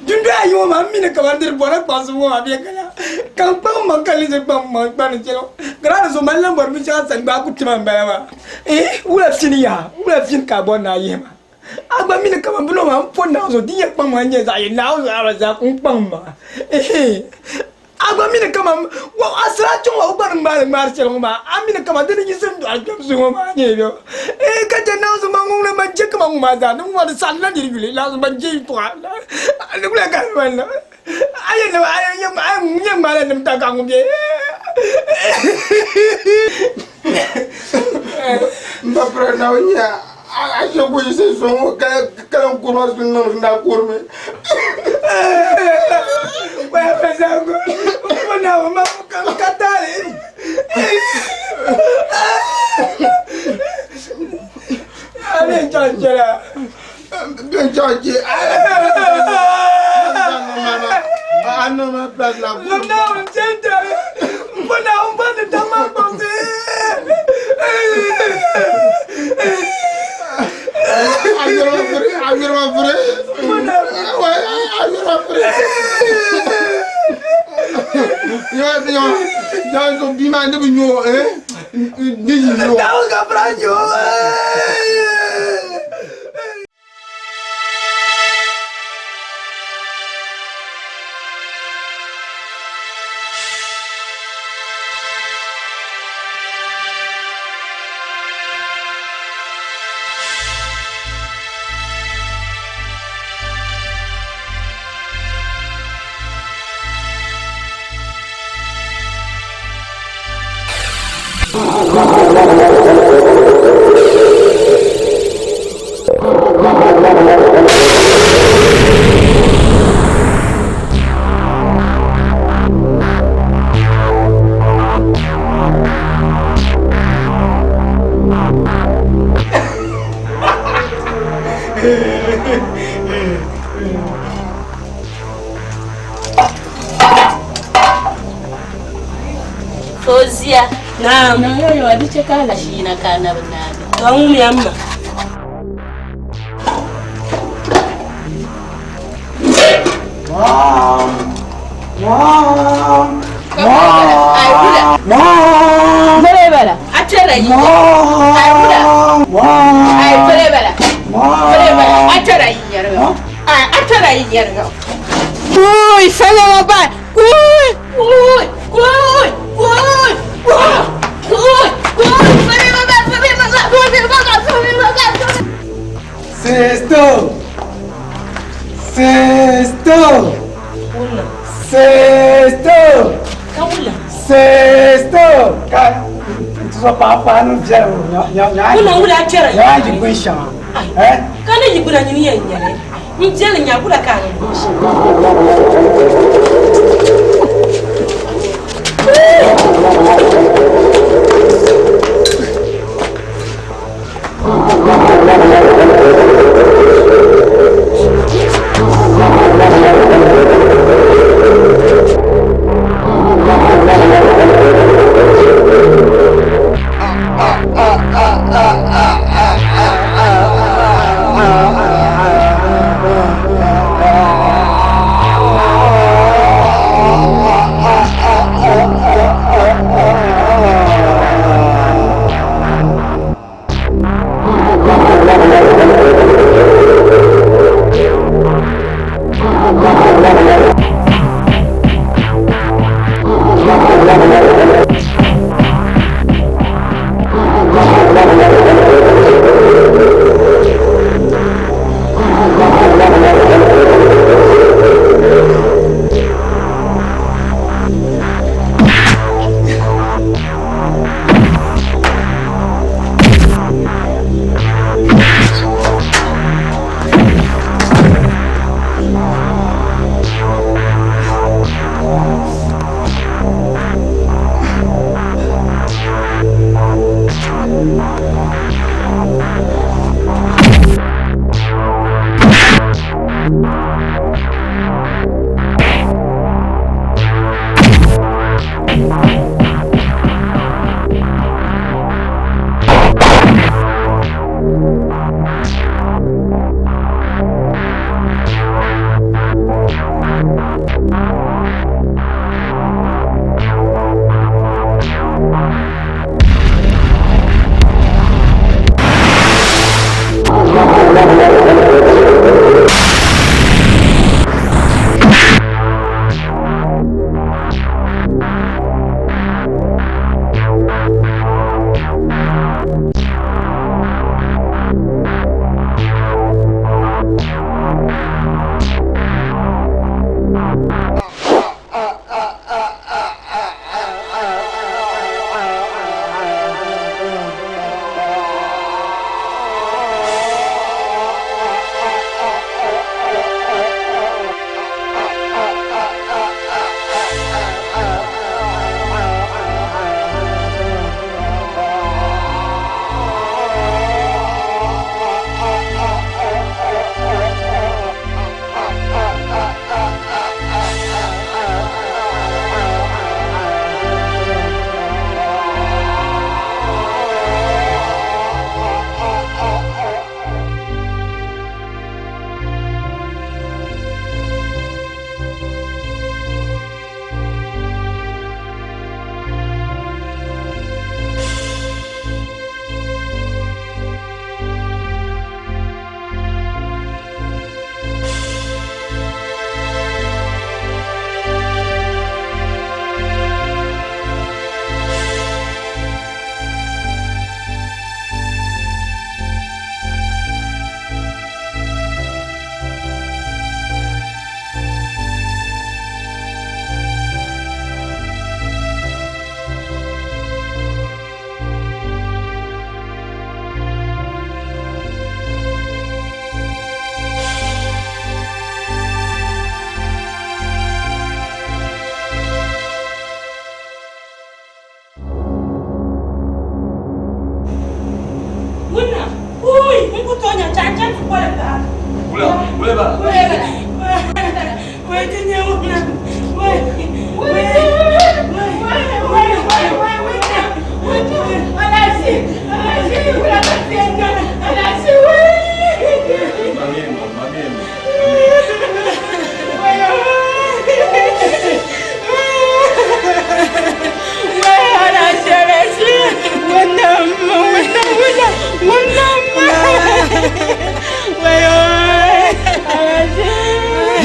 Dundoya ayi ŋɔ maa, m mi ni kaman di di bɔrila kpaŋsibu ŋɔ maa bee ka laa, ka n kpaŋ m maŋ ka leei kpaŋ m maŋ kpani shɛli ŋɔ. Garaani zuɣu mani lan bɔri binshɛɣu a sani gba a ku ti ma m-bala maa. Eeh! Wula fini yaa? Wula fini ka a bɔri ni a yihi ma? A gba mi ni kaman bini ŋɔ maa, m po Naawuni zuɣu, din yɛn kpaŋ ma n-nyɛ zaɣ yini, Naawuni zuɣu a ba zaa ku n kpaŋ m maŋa. Eeh! A gba mi ni kaman a sirachi ŋɔ o gba ni ŋmaari ŋmaari shɛli ŋɔ maa, a mi ni kaman di ni yiɣisi n-dɔɣi kpɛm suhu ŋɔ maa nyɛ bɛ ee ka chɛ Naawuni zuɣu man ŋun man je kaman ŋun maa zaa ni ŋun maa di saɣim la niri yuli Naawuni man je yɛltɔɣa di kuli ka di man a yɛn a yɛn ŋmaala nim ta ka ŋun bɛ M ba pira Naawuni nya A shɛ ku yiɣisi sɔŋ o ka lan kuri maa su niŋ n daa kurimi. Fozia. Naam. Na yoyo di chɛ ka alashi yina ka anabi naagi. To ŋumiya m ma. Mom. Mom. Mom. Mom. Bere bala. A tɛra yi. Ai wula. Ai bere bala. Bere bala. A tɛra yi nyɛriga. Ai a tɛra yi nyɛriga. Kuy salama ba. Kuy. Kuy. Kuy. Kuy. Kuy. Kuy. Kuy. Bere bala. Bere bala. Bere bala. Bere bala. Sisto. Sisto. Sisto. Ka wula. Sisto. Ka tuzo paɣa ni viɛli Wula wula a tɛra yi. Yaa yi gbuni shɛŋa. Eh? Ka ni yi gbuna nyini yɛn nyɛli. N jɛli nya wula ka a ni gbuni shɛŋa.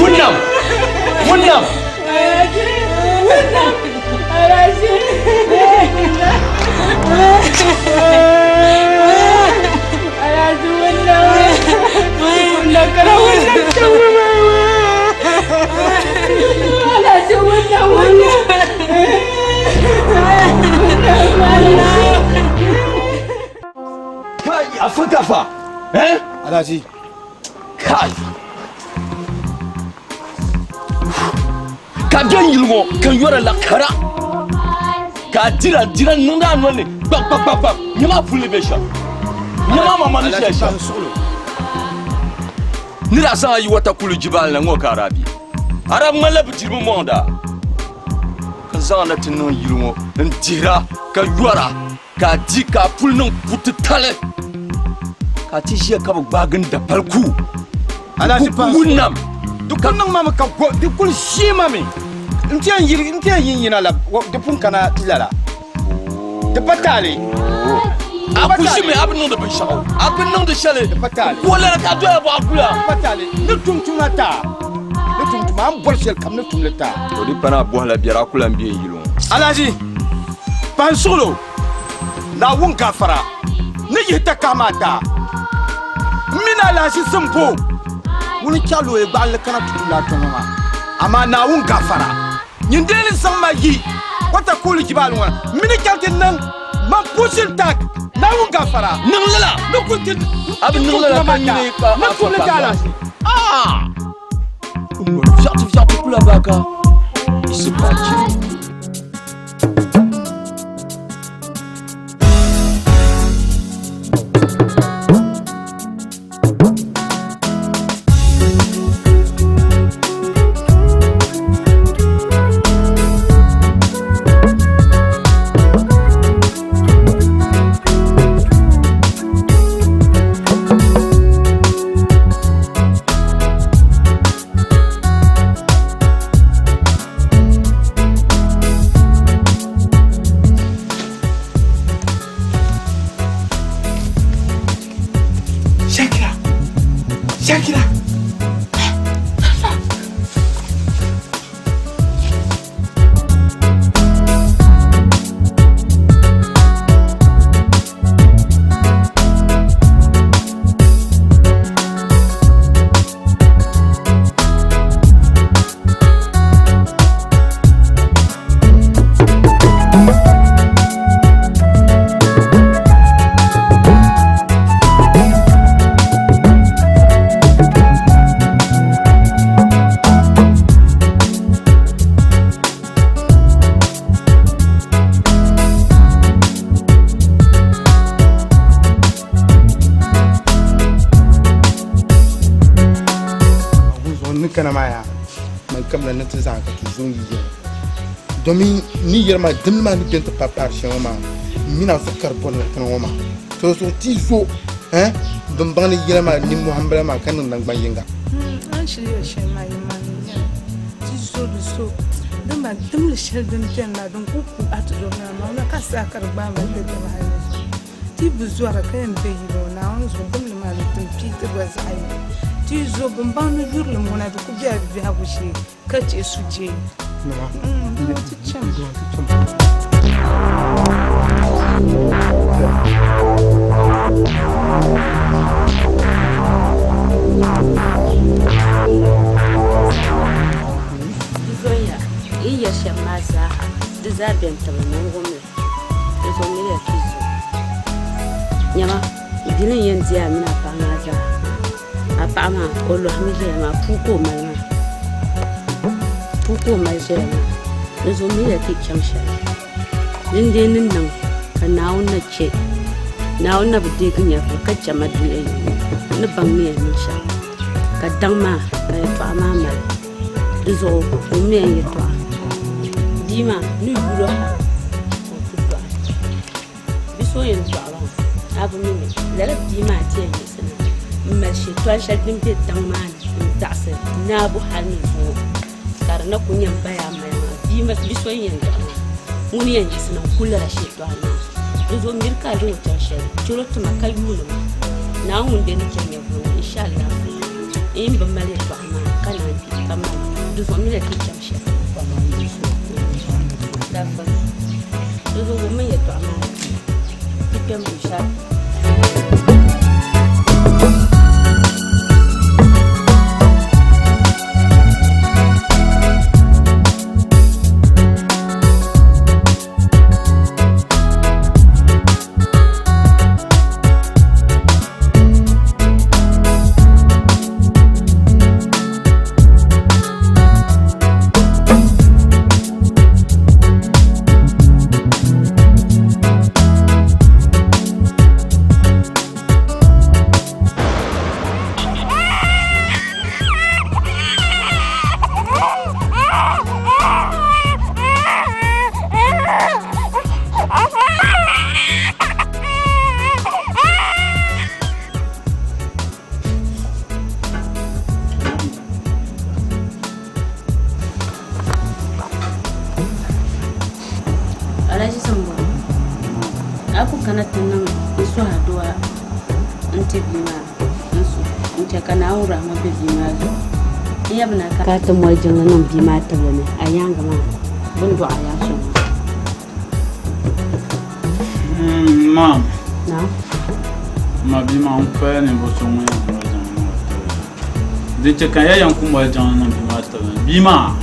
Wunam! Wunam! Kai, afa gafa! Eh? Alhaji. Kai! Ka bɛ yili ŋɔ ka n yɔra la kara ka a dira dira n niŋdi a noli ni gbag gbag gbag gbag nyɛ maa puli ni bɛ shɛm nyɛ maa mama ni shɛli shɛm ni daa zaŋ a yi wata kuli jibali na ŋɔ ka a daa bi a daa ŋmanila bi diribi mɔŋda ka zaŋ na ti niŋ yili ŋɔ n dihira ka yɔra ka a di ka a puli niŋ putitali ka a ti ʒiya ka bi gbaagi n dapali ku wunam di kuli niŋ ma mi ka go di kuli ʒii ma mi n ti yɛn yiri n ti yɛn yin yina la di pun kana lala di pa taali a ku ʒimi a bi niŋdi binshaɣu a bi niŋdi shɛli di pa taali ko lana ka a doya bɔɣa gula di pa taali ni tum tuma taa ni tum tuma a ni bɔri shɛli kam ni tumli taa to di pana a bɔhila biɛri a ku lan be n yili ŋɔ Alhaji pahi suɣulo Naawuni gafara ni yihi takahi maa daa m mini Alhaji Zimbo ŋuni n-chaɣ looya gbaɣinli kana ti tumdi a tɔŋɔ maa amaa Naawuni gafara nyin dee ni zaŋ ma yi kɔta kuuli jibaali ŋɔ na m mi ni chaŋ ti niŋ man pushing tak Naawuni gafara niŋ lala ni kuli ti a bi niŋ lala ka nyini ka ni tumli ti Alhaji. Ah! Viɛɣu viɛɣu ti kula baaka isi pachi. Shakira! Shakira! Ni kana maa yaa man kamina ni ti zaŋ ka ti zo n-yi yɛli domin ni yɛri maa dimli maa ni beni ti paai paari shɛŋa maa m mini a zuɣu ka di bɔri ni ŋɔ maa to zuɣu ti zo bin baŋ ni yɛla maa nimmohi m-bala maa ka niŋ naŋgban yinga. A ni shiri yɛli shɛli maa yɛlimaŋli n-nyɛli ti zo di so din maa dimli shɛli din beni maa din kuli ku a tizɔbihi maa maŋ na ka saha ka di gbaai ma ti dama hali ni zuɣu. Ti bi zɔra ka yɛn be yili ŋɔ Naawuni zuɣu dimli maa ni tim pii ti gba zaɣ yini. Ti yi zo bɛn baŋ ni yurilim ŋuna di ku bela biɛhigu shee ka chɛ sujee. Ti cham. Di zoya, yi yɛri shɛm maa zaaha, di zaa beni tibili ni n wum li. Di zuɣu miriya ti zo. Nyama, bini n-yɛn di a mini a paɣa maa zaa. A paɣa maa, o lɔhimi ʒiya maa, puu ka o mali maa. Puu ka o mali ʒiya maa. Di zuɣu miriya ti chaŋ shɛli. Dindee ni niŋ ka Naawuni na chɛ, Naawuni na bi deegi nyɛvili ka chɛ ma dunia yili ŋɔ ni baŋ ni yɛn niŋ shɛm. Ka daŋ maa, ka yɛtɔɣa maa mali. Di zuɣu wummiya n yɛtɔɣa. Bia maa ni yul o hal ka o ti dɔɣi. Bi so yɛn dɔɣi maa, a bi mi mi lala bia maa ti yɛn yiɣisi na m-mali shintɔri shɛli din be tiŋ maa ni n-zaɣisi naabu hal ni zuŋɔ ka di na kul nyɛ m ba yaa mali maa. Bia maa, bi so yɛn dɔɣi maa, ŋuni yɛn yiɣisi na n-kuli lala shintɔri maa. Di zuɣu miri ka a zaŋ o chaŋ shɛli, chɛl o ti ma ka yuuni ma. Naawuni ŋun be ni chɛ nyɛvili ŋɔ, inshallah, n yi bi mali yɛtɔɣa maa ka naan kpi ka mali, di zuɣu miri ya ti chaŋ shɛli. Di zuɣu wummi yɛtɔɣa maa ti kpɛm binshɛɣu. Alhaji Sambo, a ku kana ti niŋ n suhi aduwa n-ti bia maa n-su n-chɛ ka Naawuni rahima be bia maa zuɣu. N yabina ka a ti moli jiŋli niŋ bia maa tibili ni a yaaŋa maa bɛ ni dɔɣi a yaɣ shɛm maa. Maam. Naam. Ma bia maa n paya ninvuɣu so ŋun yɛn moli jiŋli niŋ o tibili. Din chɛ ka n ya yɛn ku moli jiŋli niŋ bia maa tibili ni, bia maa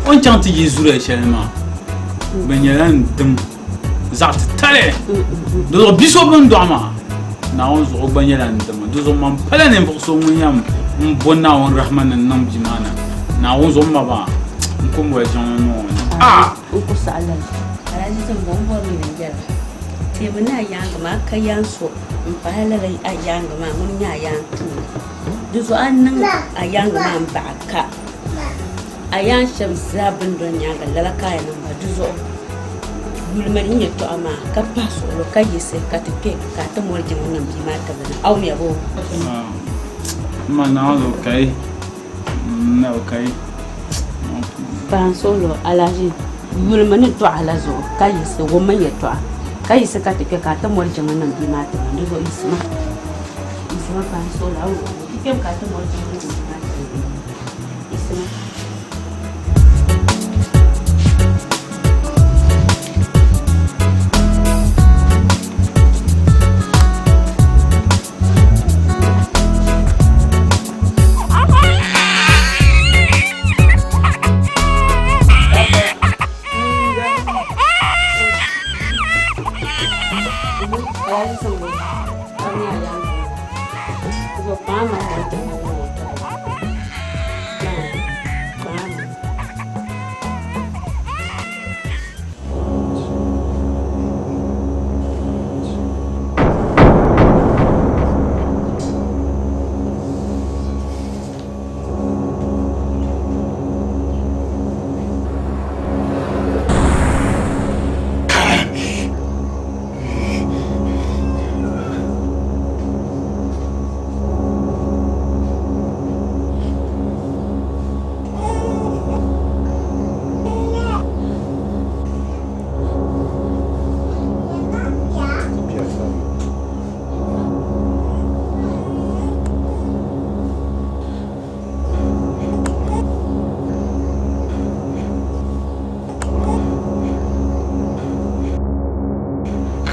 o ni chaŋ ti yi zuliya shɛli maa bɛ nyɛla n dim zaɣ titali. Di zuɣu bia so bɛ ni dɔɣi maa Naawuni zuɣu o gba nyɛla n dima. Di zuɣu man pala ninvuɣu so ŋun yɛn m bo Naawuni rahima ni n niŋ bia maa na. Naawuni zuɣu m ma maa n ku moli jiŋli niŋ o ni. Ah! N ku saɣi lala. Alhaji Zimbo n bɔri ni n yɛli teemi ni a yaaŋa maa ka yaan so m pahi lala a yaaŋa maa ŋuni nyɛ a yaan tuuli. Di zuɣu a niŋ a yaaŋa maa m baɣa ka a yaan shɛba zaa bini doli nyaaŋa lala ka a yɛn niŋ ba. Di zuɣu yulimi n yɛtɔɣa maa ka pahi suɣulo ka yiɣisi ka ti kpe ka a ti moli jiŋli niŋ bia maa tibili ni. Awumiya boo? M ma Naawuni zuɣu kayi. Paɣa n-suhil o alahiʒi yulimi ni dɔɣi la zuɣu ka yiɣisi wummi yɛtɔɣa ka yiɣisi ka ti kpe ka a ti moli jiŋli niŋ bia maa tibili di zuɣu yiɣisima yiɣisima paɣa n-suhil a ti kpemi ka a ti moli jiŋli niŋ bia maa tibili yiɣisima.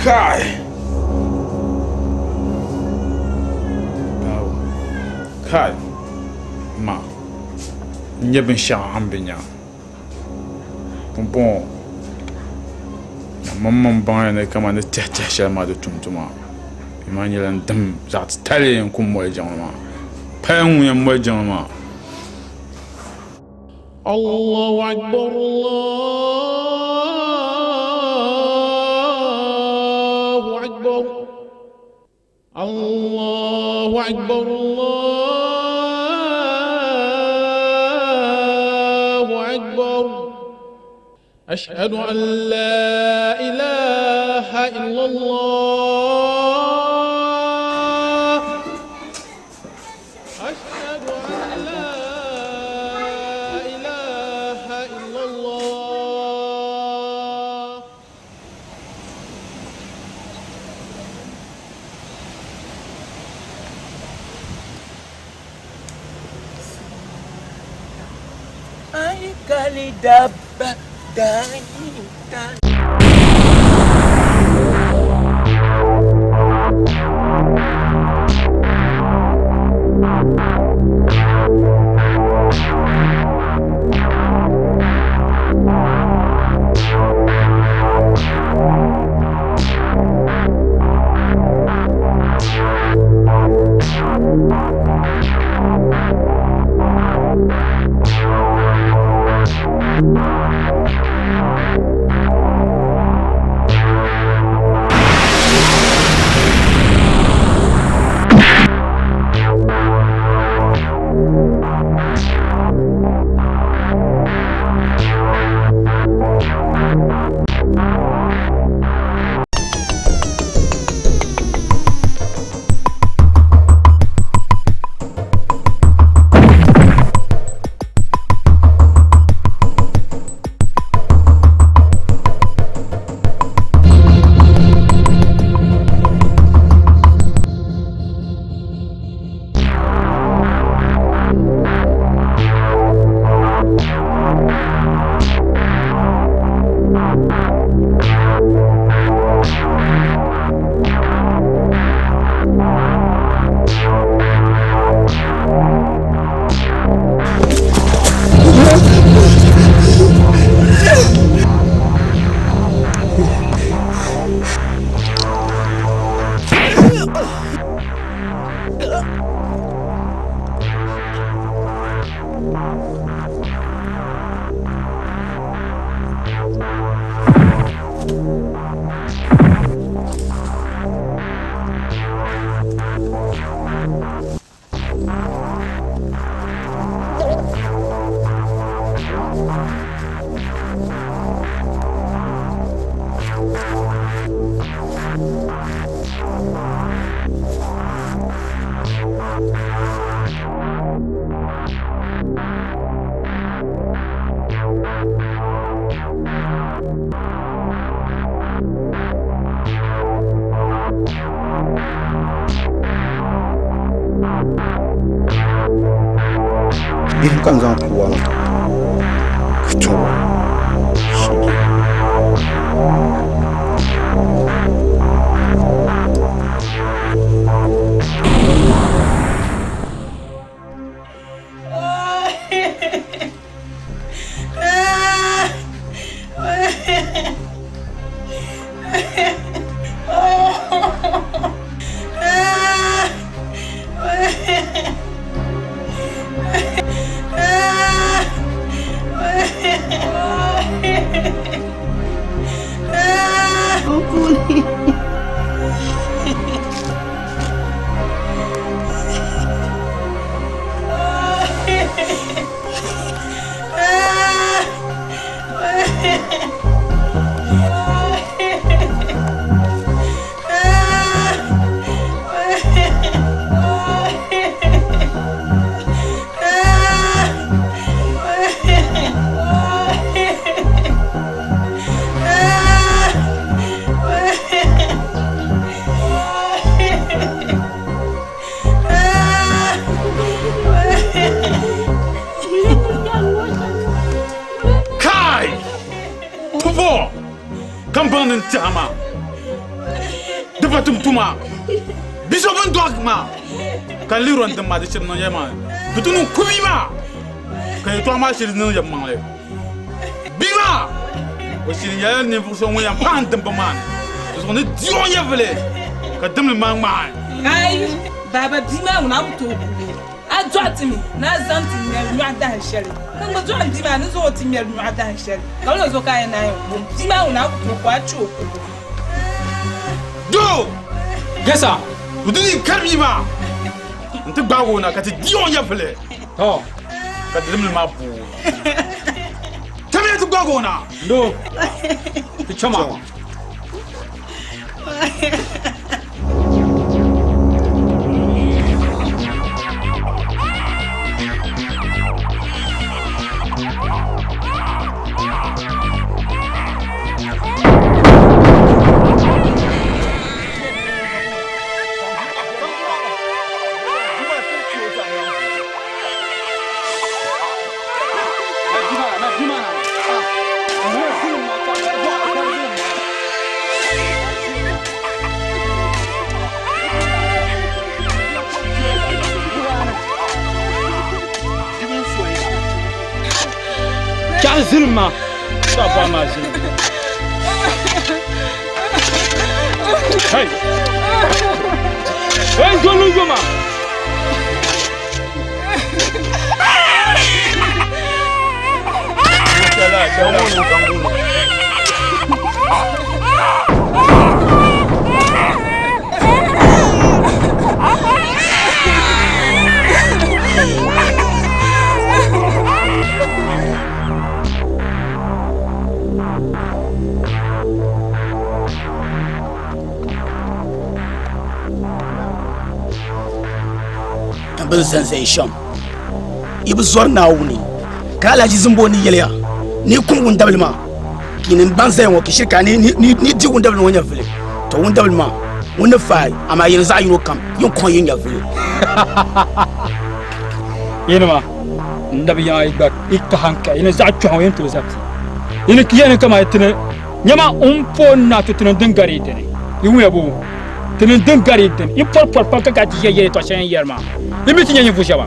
Kai! Kai! Ma, n nyɛ binshɛɣu a ni bi nya. Pumpɔŋɔ maŋmaŋ baŋya ni kaman ni tɛhi tɛhi shɛli maa di tum tuma. Bia maa nyɛla n dim zaɣ titali n-ku moli jiŋli maa. Paya ŋun yɛn moli jiŋli maa. Allahu Akbar Allahu Akbar Allahu Akbar أكبر أشهد أن لا إله إلا الله أشهد أن لا إله إلا الله Ay kali dabba dayi Bihi ka n zaŋ pua ŋɔ tuhi Kai! Pupo! Ka n baŋ ni n tɛha maa di pa tum tuma bi so bin dɔɣi maa ka n lihiri o ni dim maa di shiri niŋ ya maa di ti niŋ ku bia maa ka yɛltɔɣa maa shiri niŋ yɛlimaŋli bia maa o shiri nyɛla ninvuɣ so ŋun yɛn pahi n dimba maa ni di zuɣu ni di o nyɛvili ka dimli maa ŋmaai. Ai! Baaba bia maa ŋuna a ku tooi kuli A dɔɣi ti mi ni a zaŋ ti ŋmɛri nyɔɣu dahin shɛli, ka n gba dɔɣi m bia maa ni zaŋ o ti ŋmɛri nyɔɣu dahin shɛli, ka wula zuɣu ka a yɛn naan yɛn ku m bia maa ŋuna a ku tooi ku a chɛ o kubu? Doo! Gasa! Bɛ di ni kari bia maa nti gbaag o na ka ti di o nyɛvili, ka di limli maa booi. Darigi o na. Ndo, ti chama. Chaɣ zilim ma, chaɣ bɔɣa maa zilim. Hey! Hey, doli yoma! Bɛ ni zanzaya shɛm yi bi zɔri Naawuni ka Alhaji Zimbo ni yɛliya ni yi kum wundabili maa ka yinim ban zaya ŋɔ ka shiri ka ni di wundabili ŋɔ nyɛvili to wundabili maa ŋun ni faai amaa yini zaɣ yino kam yin kɔŋ yi nyɛvili. Yinima n dabi yaŋa yi gba yi kaha n kahi yini zaɣ kpɛɣu yin tooi zabti yini yɛni kama tini nyɛma n po na to tini din gari dini yi wuya bo tini din gari dini yi pɔri pɔri pam ka ka ti yɛ yɛli tɔ shɛli yɛri maa yi mi ti nyɛ ninvuɣu shɛba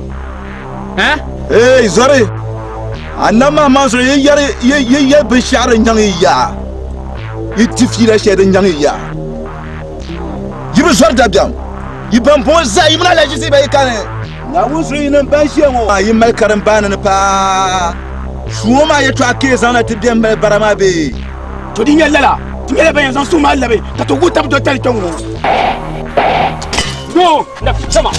eh Hey, zɔri a nam maa maa zuɣu yi yɛri yi yɛri binshɛɣu din nyaŋ yi yaa yi di fiila shɛli din nyaŋ yi yaa yi bi zɔri dabiɛm yi ban bɔŋɔ zaa yi mini alahichi zii ba yi kani Naawuni zuɣu yinim ban ʒiya ŋɔ yi mali karimbaani ni paa suŋɔ maa yɛtɔɣa ka yi zaŋna ti bɛn mali bara maa bee? To di nyɛ lala, ti nyɛla ban yɛn zaŋ suhu maa labi ka ti guui tab dɔtali kpɛŋ ŋɔ. Doo, na chama.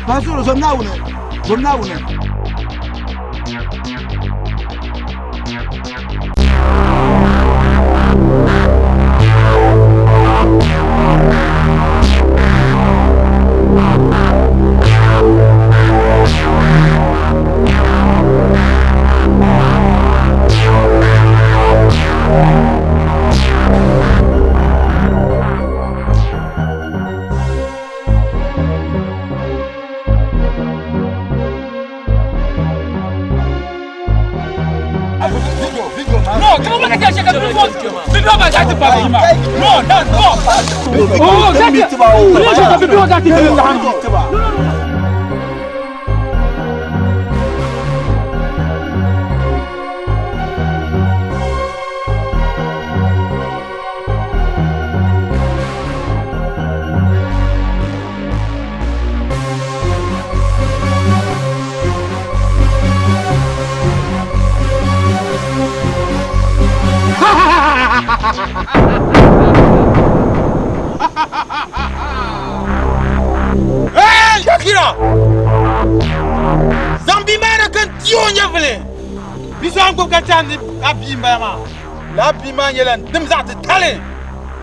Mansoor zom Naawuni zom Naawuni. No, Hey, Shakira! Zaŋ bia maa na ka n ti o nyɛvili. Bia so a ni gbubi ka chandi a bia m-bala maa. Lala bia maa nyɛla n dim zaɣ titali.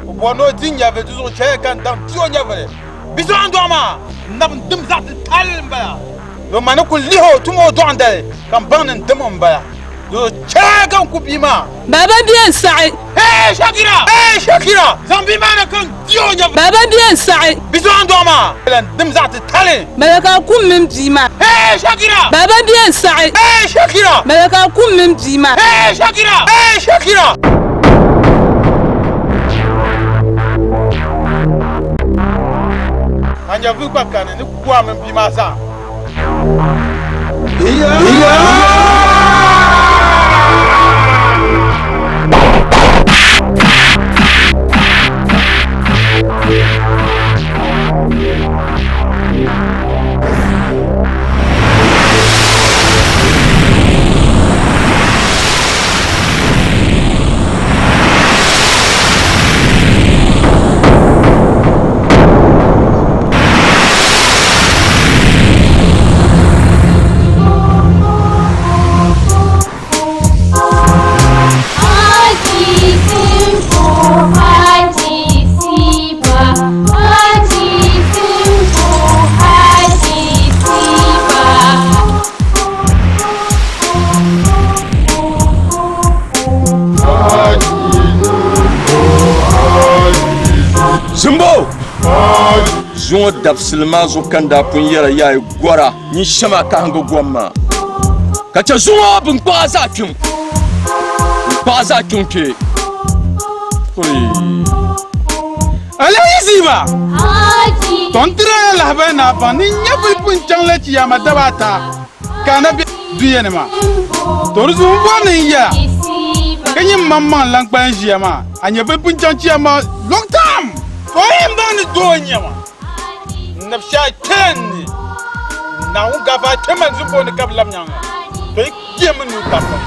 O bɔri ni o di n nyɛvili, di zuɣu chɛya ka n daŋ ti o nyɛvili. Bia so a ni dɔɣi maa, n nabi n dim zaɣ titali m-bala. Yo ma ni kuli lihi o tum o dɔɣim dali ka n baŋ ni n dim m-bala. Di zuɣu chɛya ka n ku bia maa. Baba bia n-saɣi. Hey Shakira! Hey Shakira! Zaŋ bia maa na ka n di o nyɛvili. Baba bia n-saɣi. Bia so a ni dɔɣi maa nyɛla n dim zaɣ titali. Bala ka a kum mini bia maa. Hey Shakira! Baba bia n-saɣi. Hey Shakira! Bala ka a kum mini bia maa. Hey Shakira! Hey Shakira! A nyɛvili gba kani ni ku a mini bia maa zaa. Zimbo! Zuŋɔ dabisili maa zuɣu ka n daa pun yɛra yaai gɔra nyin shɛm a kahiŋgi gom maa. Ka chɛ zuŋɔ bɛ n-kpuɣi a zaɣ kpiŋ. N-kpuɣi a zaɣ kpiŋ kpe. Alahi Ziba, tɔ n tiri a lahibali ni a baŋ ni nyɛvili pun chaŋ la chiyaama daba ata ka a na be dunia ni maa. Tɔ di zuɣu m bɔri ni n yɛl a ka nyin maŋmaŋ lan kpalim ʒiya maa, a nyɛvili pun chaŋ chiyaama long time. Tɔ a yɛn baŋ ni doo n-nyɛ ma. N nab shɛhi kpɛla n ni. Naawuni gaafara kpe ma zuɣu ni ka bi lab nyaŋ a. Tɔ yi kpe mi nuu tabili ma.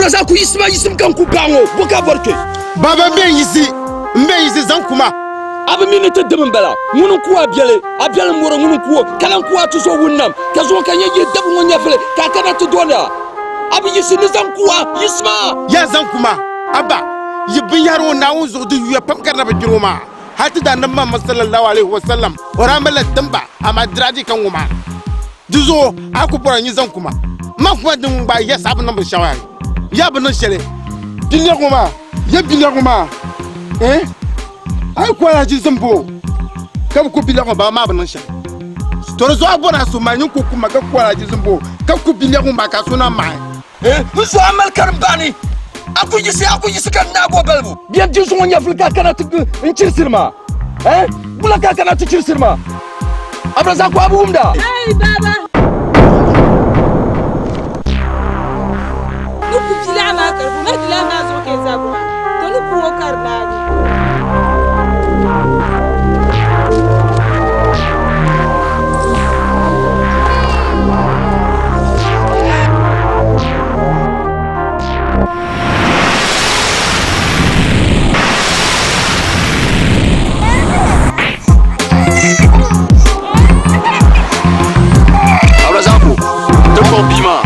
Abdulrazak yiɣisima yiɣisim ka n ku baɣa ŋɔ bo ka a bɔri kpe? Baba m be n yiɣisi m be n yiɣisi zaŋ ku ma. A bi mi ni ti dim m-bala ŋuni n-ku a biɛli a biɛli m-mɔri ŋuni n-ku o ka lan ku a tuzo Wunnam ka zuŋɔ ka nyɛ yihi dabi ŋɔ nyɛvili ka a kana ti dooni a. A bi yiɣisi ni zaŋ ku a yiɣisima. Ya zaŋ ku ma a ba yi binyahari ŋɔ Naawuni zuɣu di yuya pam ka di na bi kpiri o maa. Hal ti daa niŋ Muhammad sallallahu alaihi wasallam o daa malila timba amaa diraji ka ŋɔ maa. Di zuɣu a ku bɔra nyi zaŋ ku ma. Man kuma din gbaai ya saha bi niŋ binshɛɣu yayi. Ya bi niŋ shɛli. Biliɛɣu ŋɔ maa, ya biliɛɣu ŋɔ maa, eh, a yi ku alahichi zimbu ka bi ku biliɛɣu ŋɔ baa maa bi niŋ shɛli. To di zuɣu a bɔri a suhu maa nyin ku ku ma ka ku alahichi zimbu ka ku biliɛɣu ŋɔ maa ka a suhu naan maɣi. Eh, n zuɣu a mali karimbaani, a ku yiɣisi, a ku yiɣisi ka n naag o balibu. Bɛ di zuŋɔ nyɛvili ka a kana ti n chirisiri ma, eh, wula ka a kana ti chirisiri ma? Abdulrazak a bi wumda? Hey, Baba! Ni ku bilaɣi maa ka di ma dilahi maa zuɣu ka yi zabi maa, to ni ku o ka di naagi. Abdulrazak ti kpuɣi bia maa.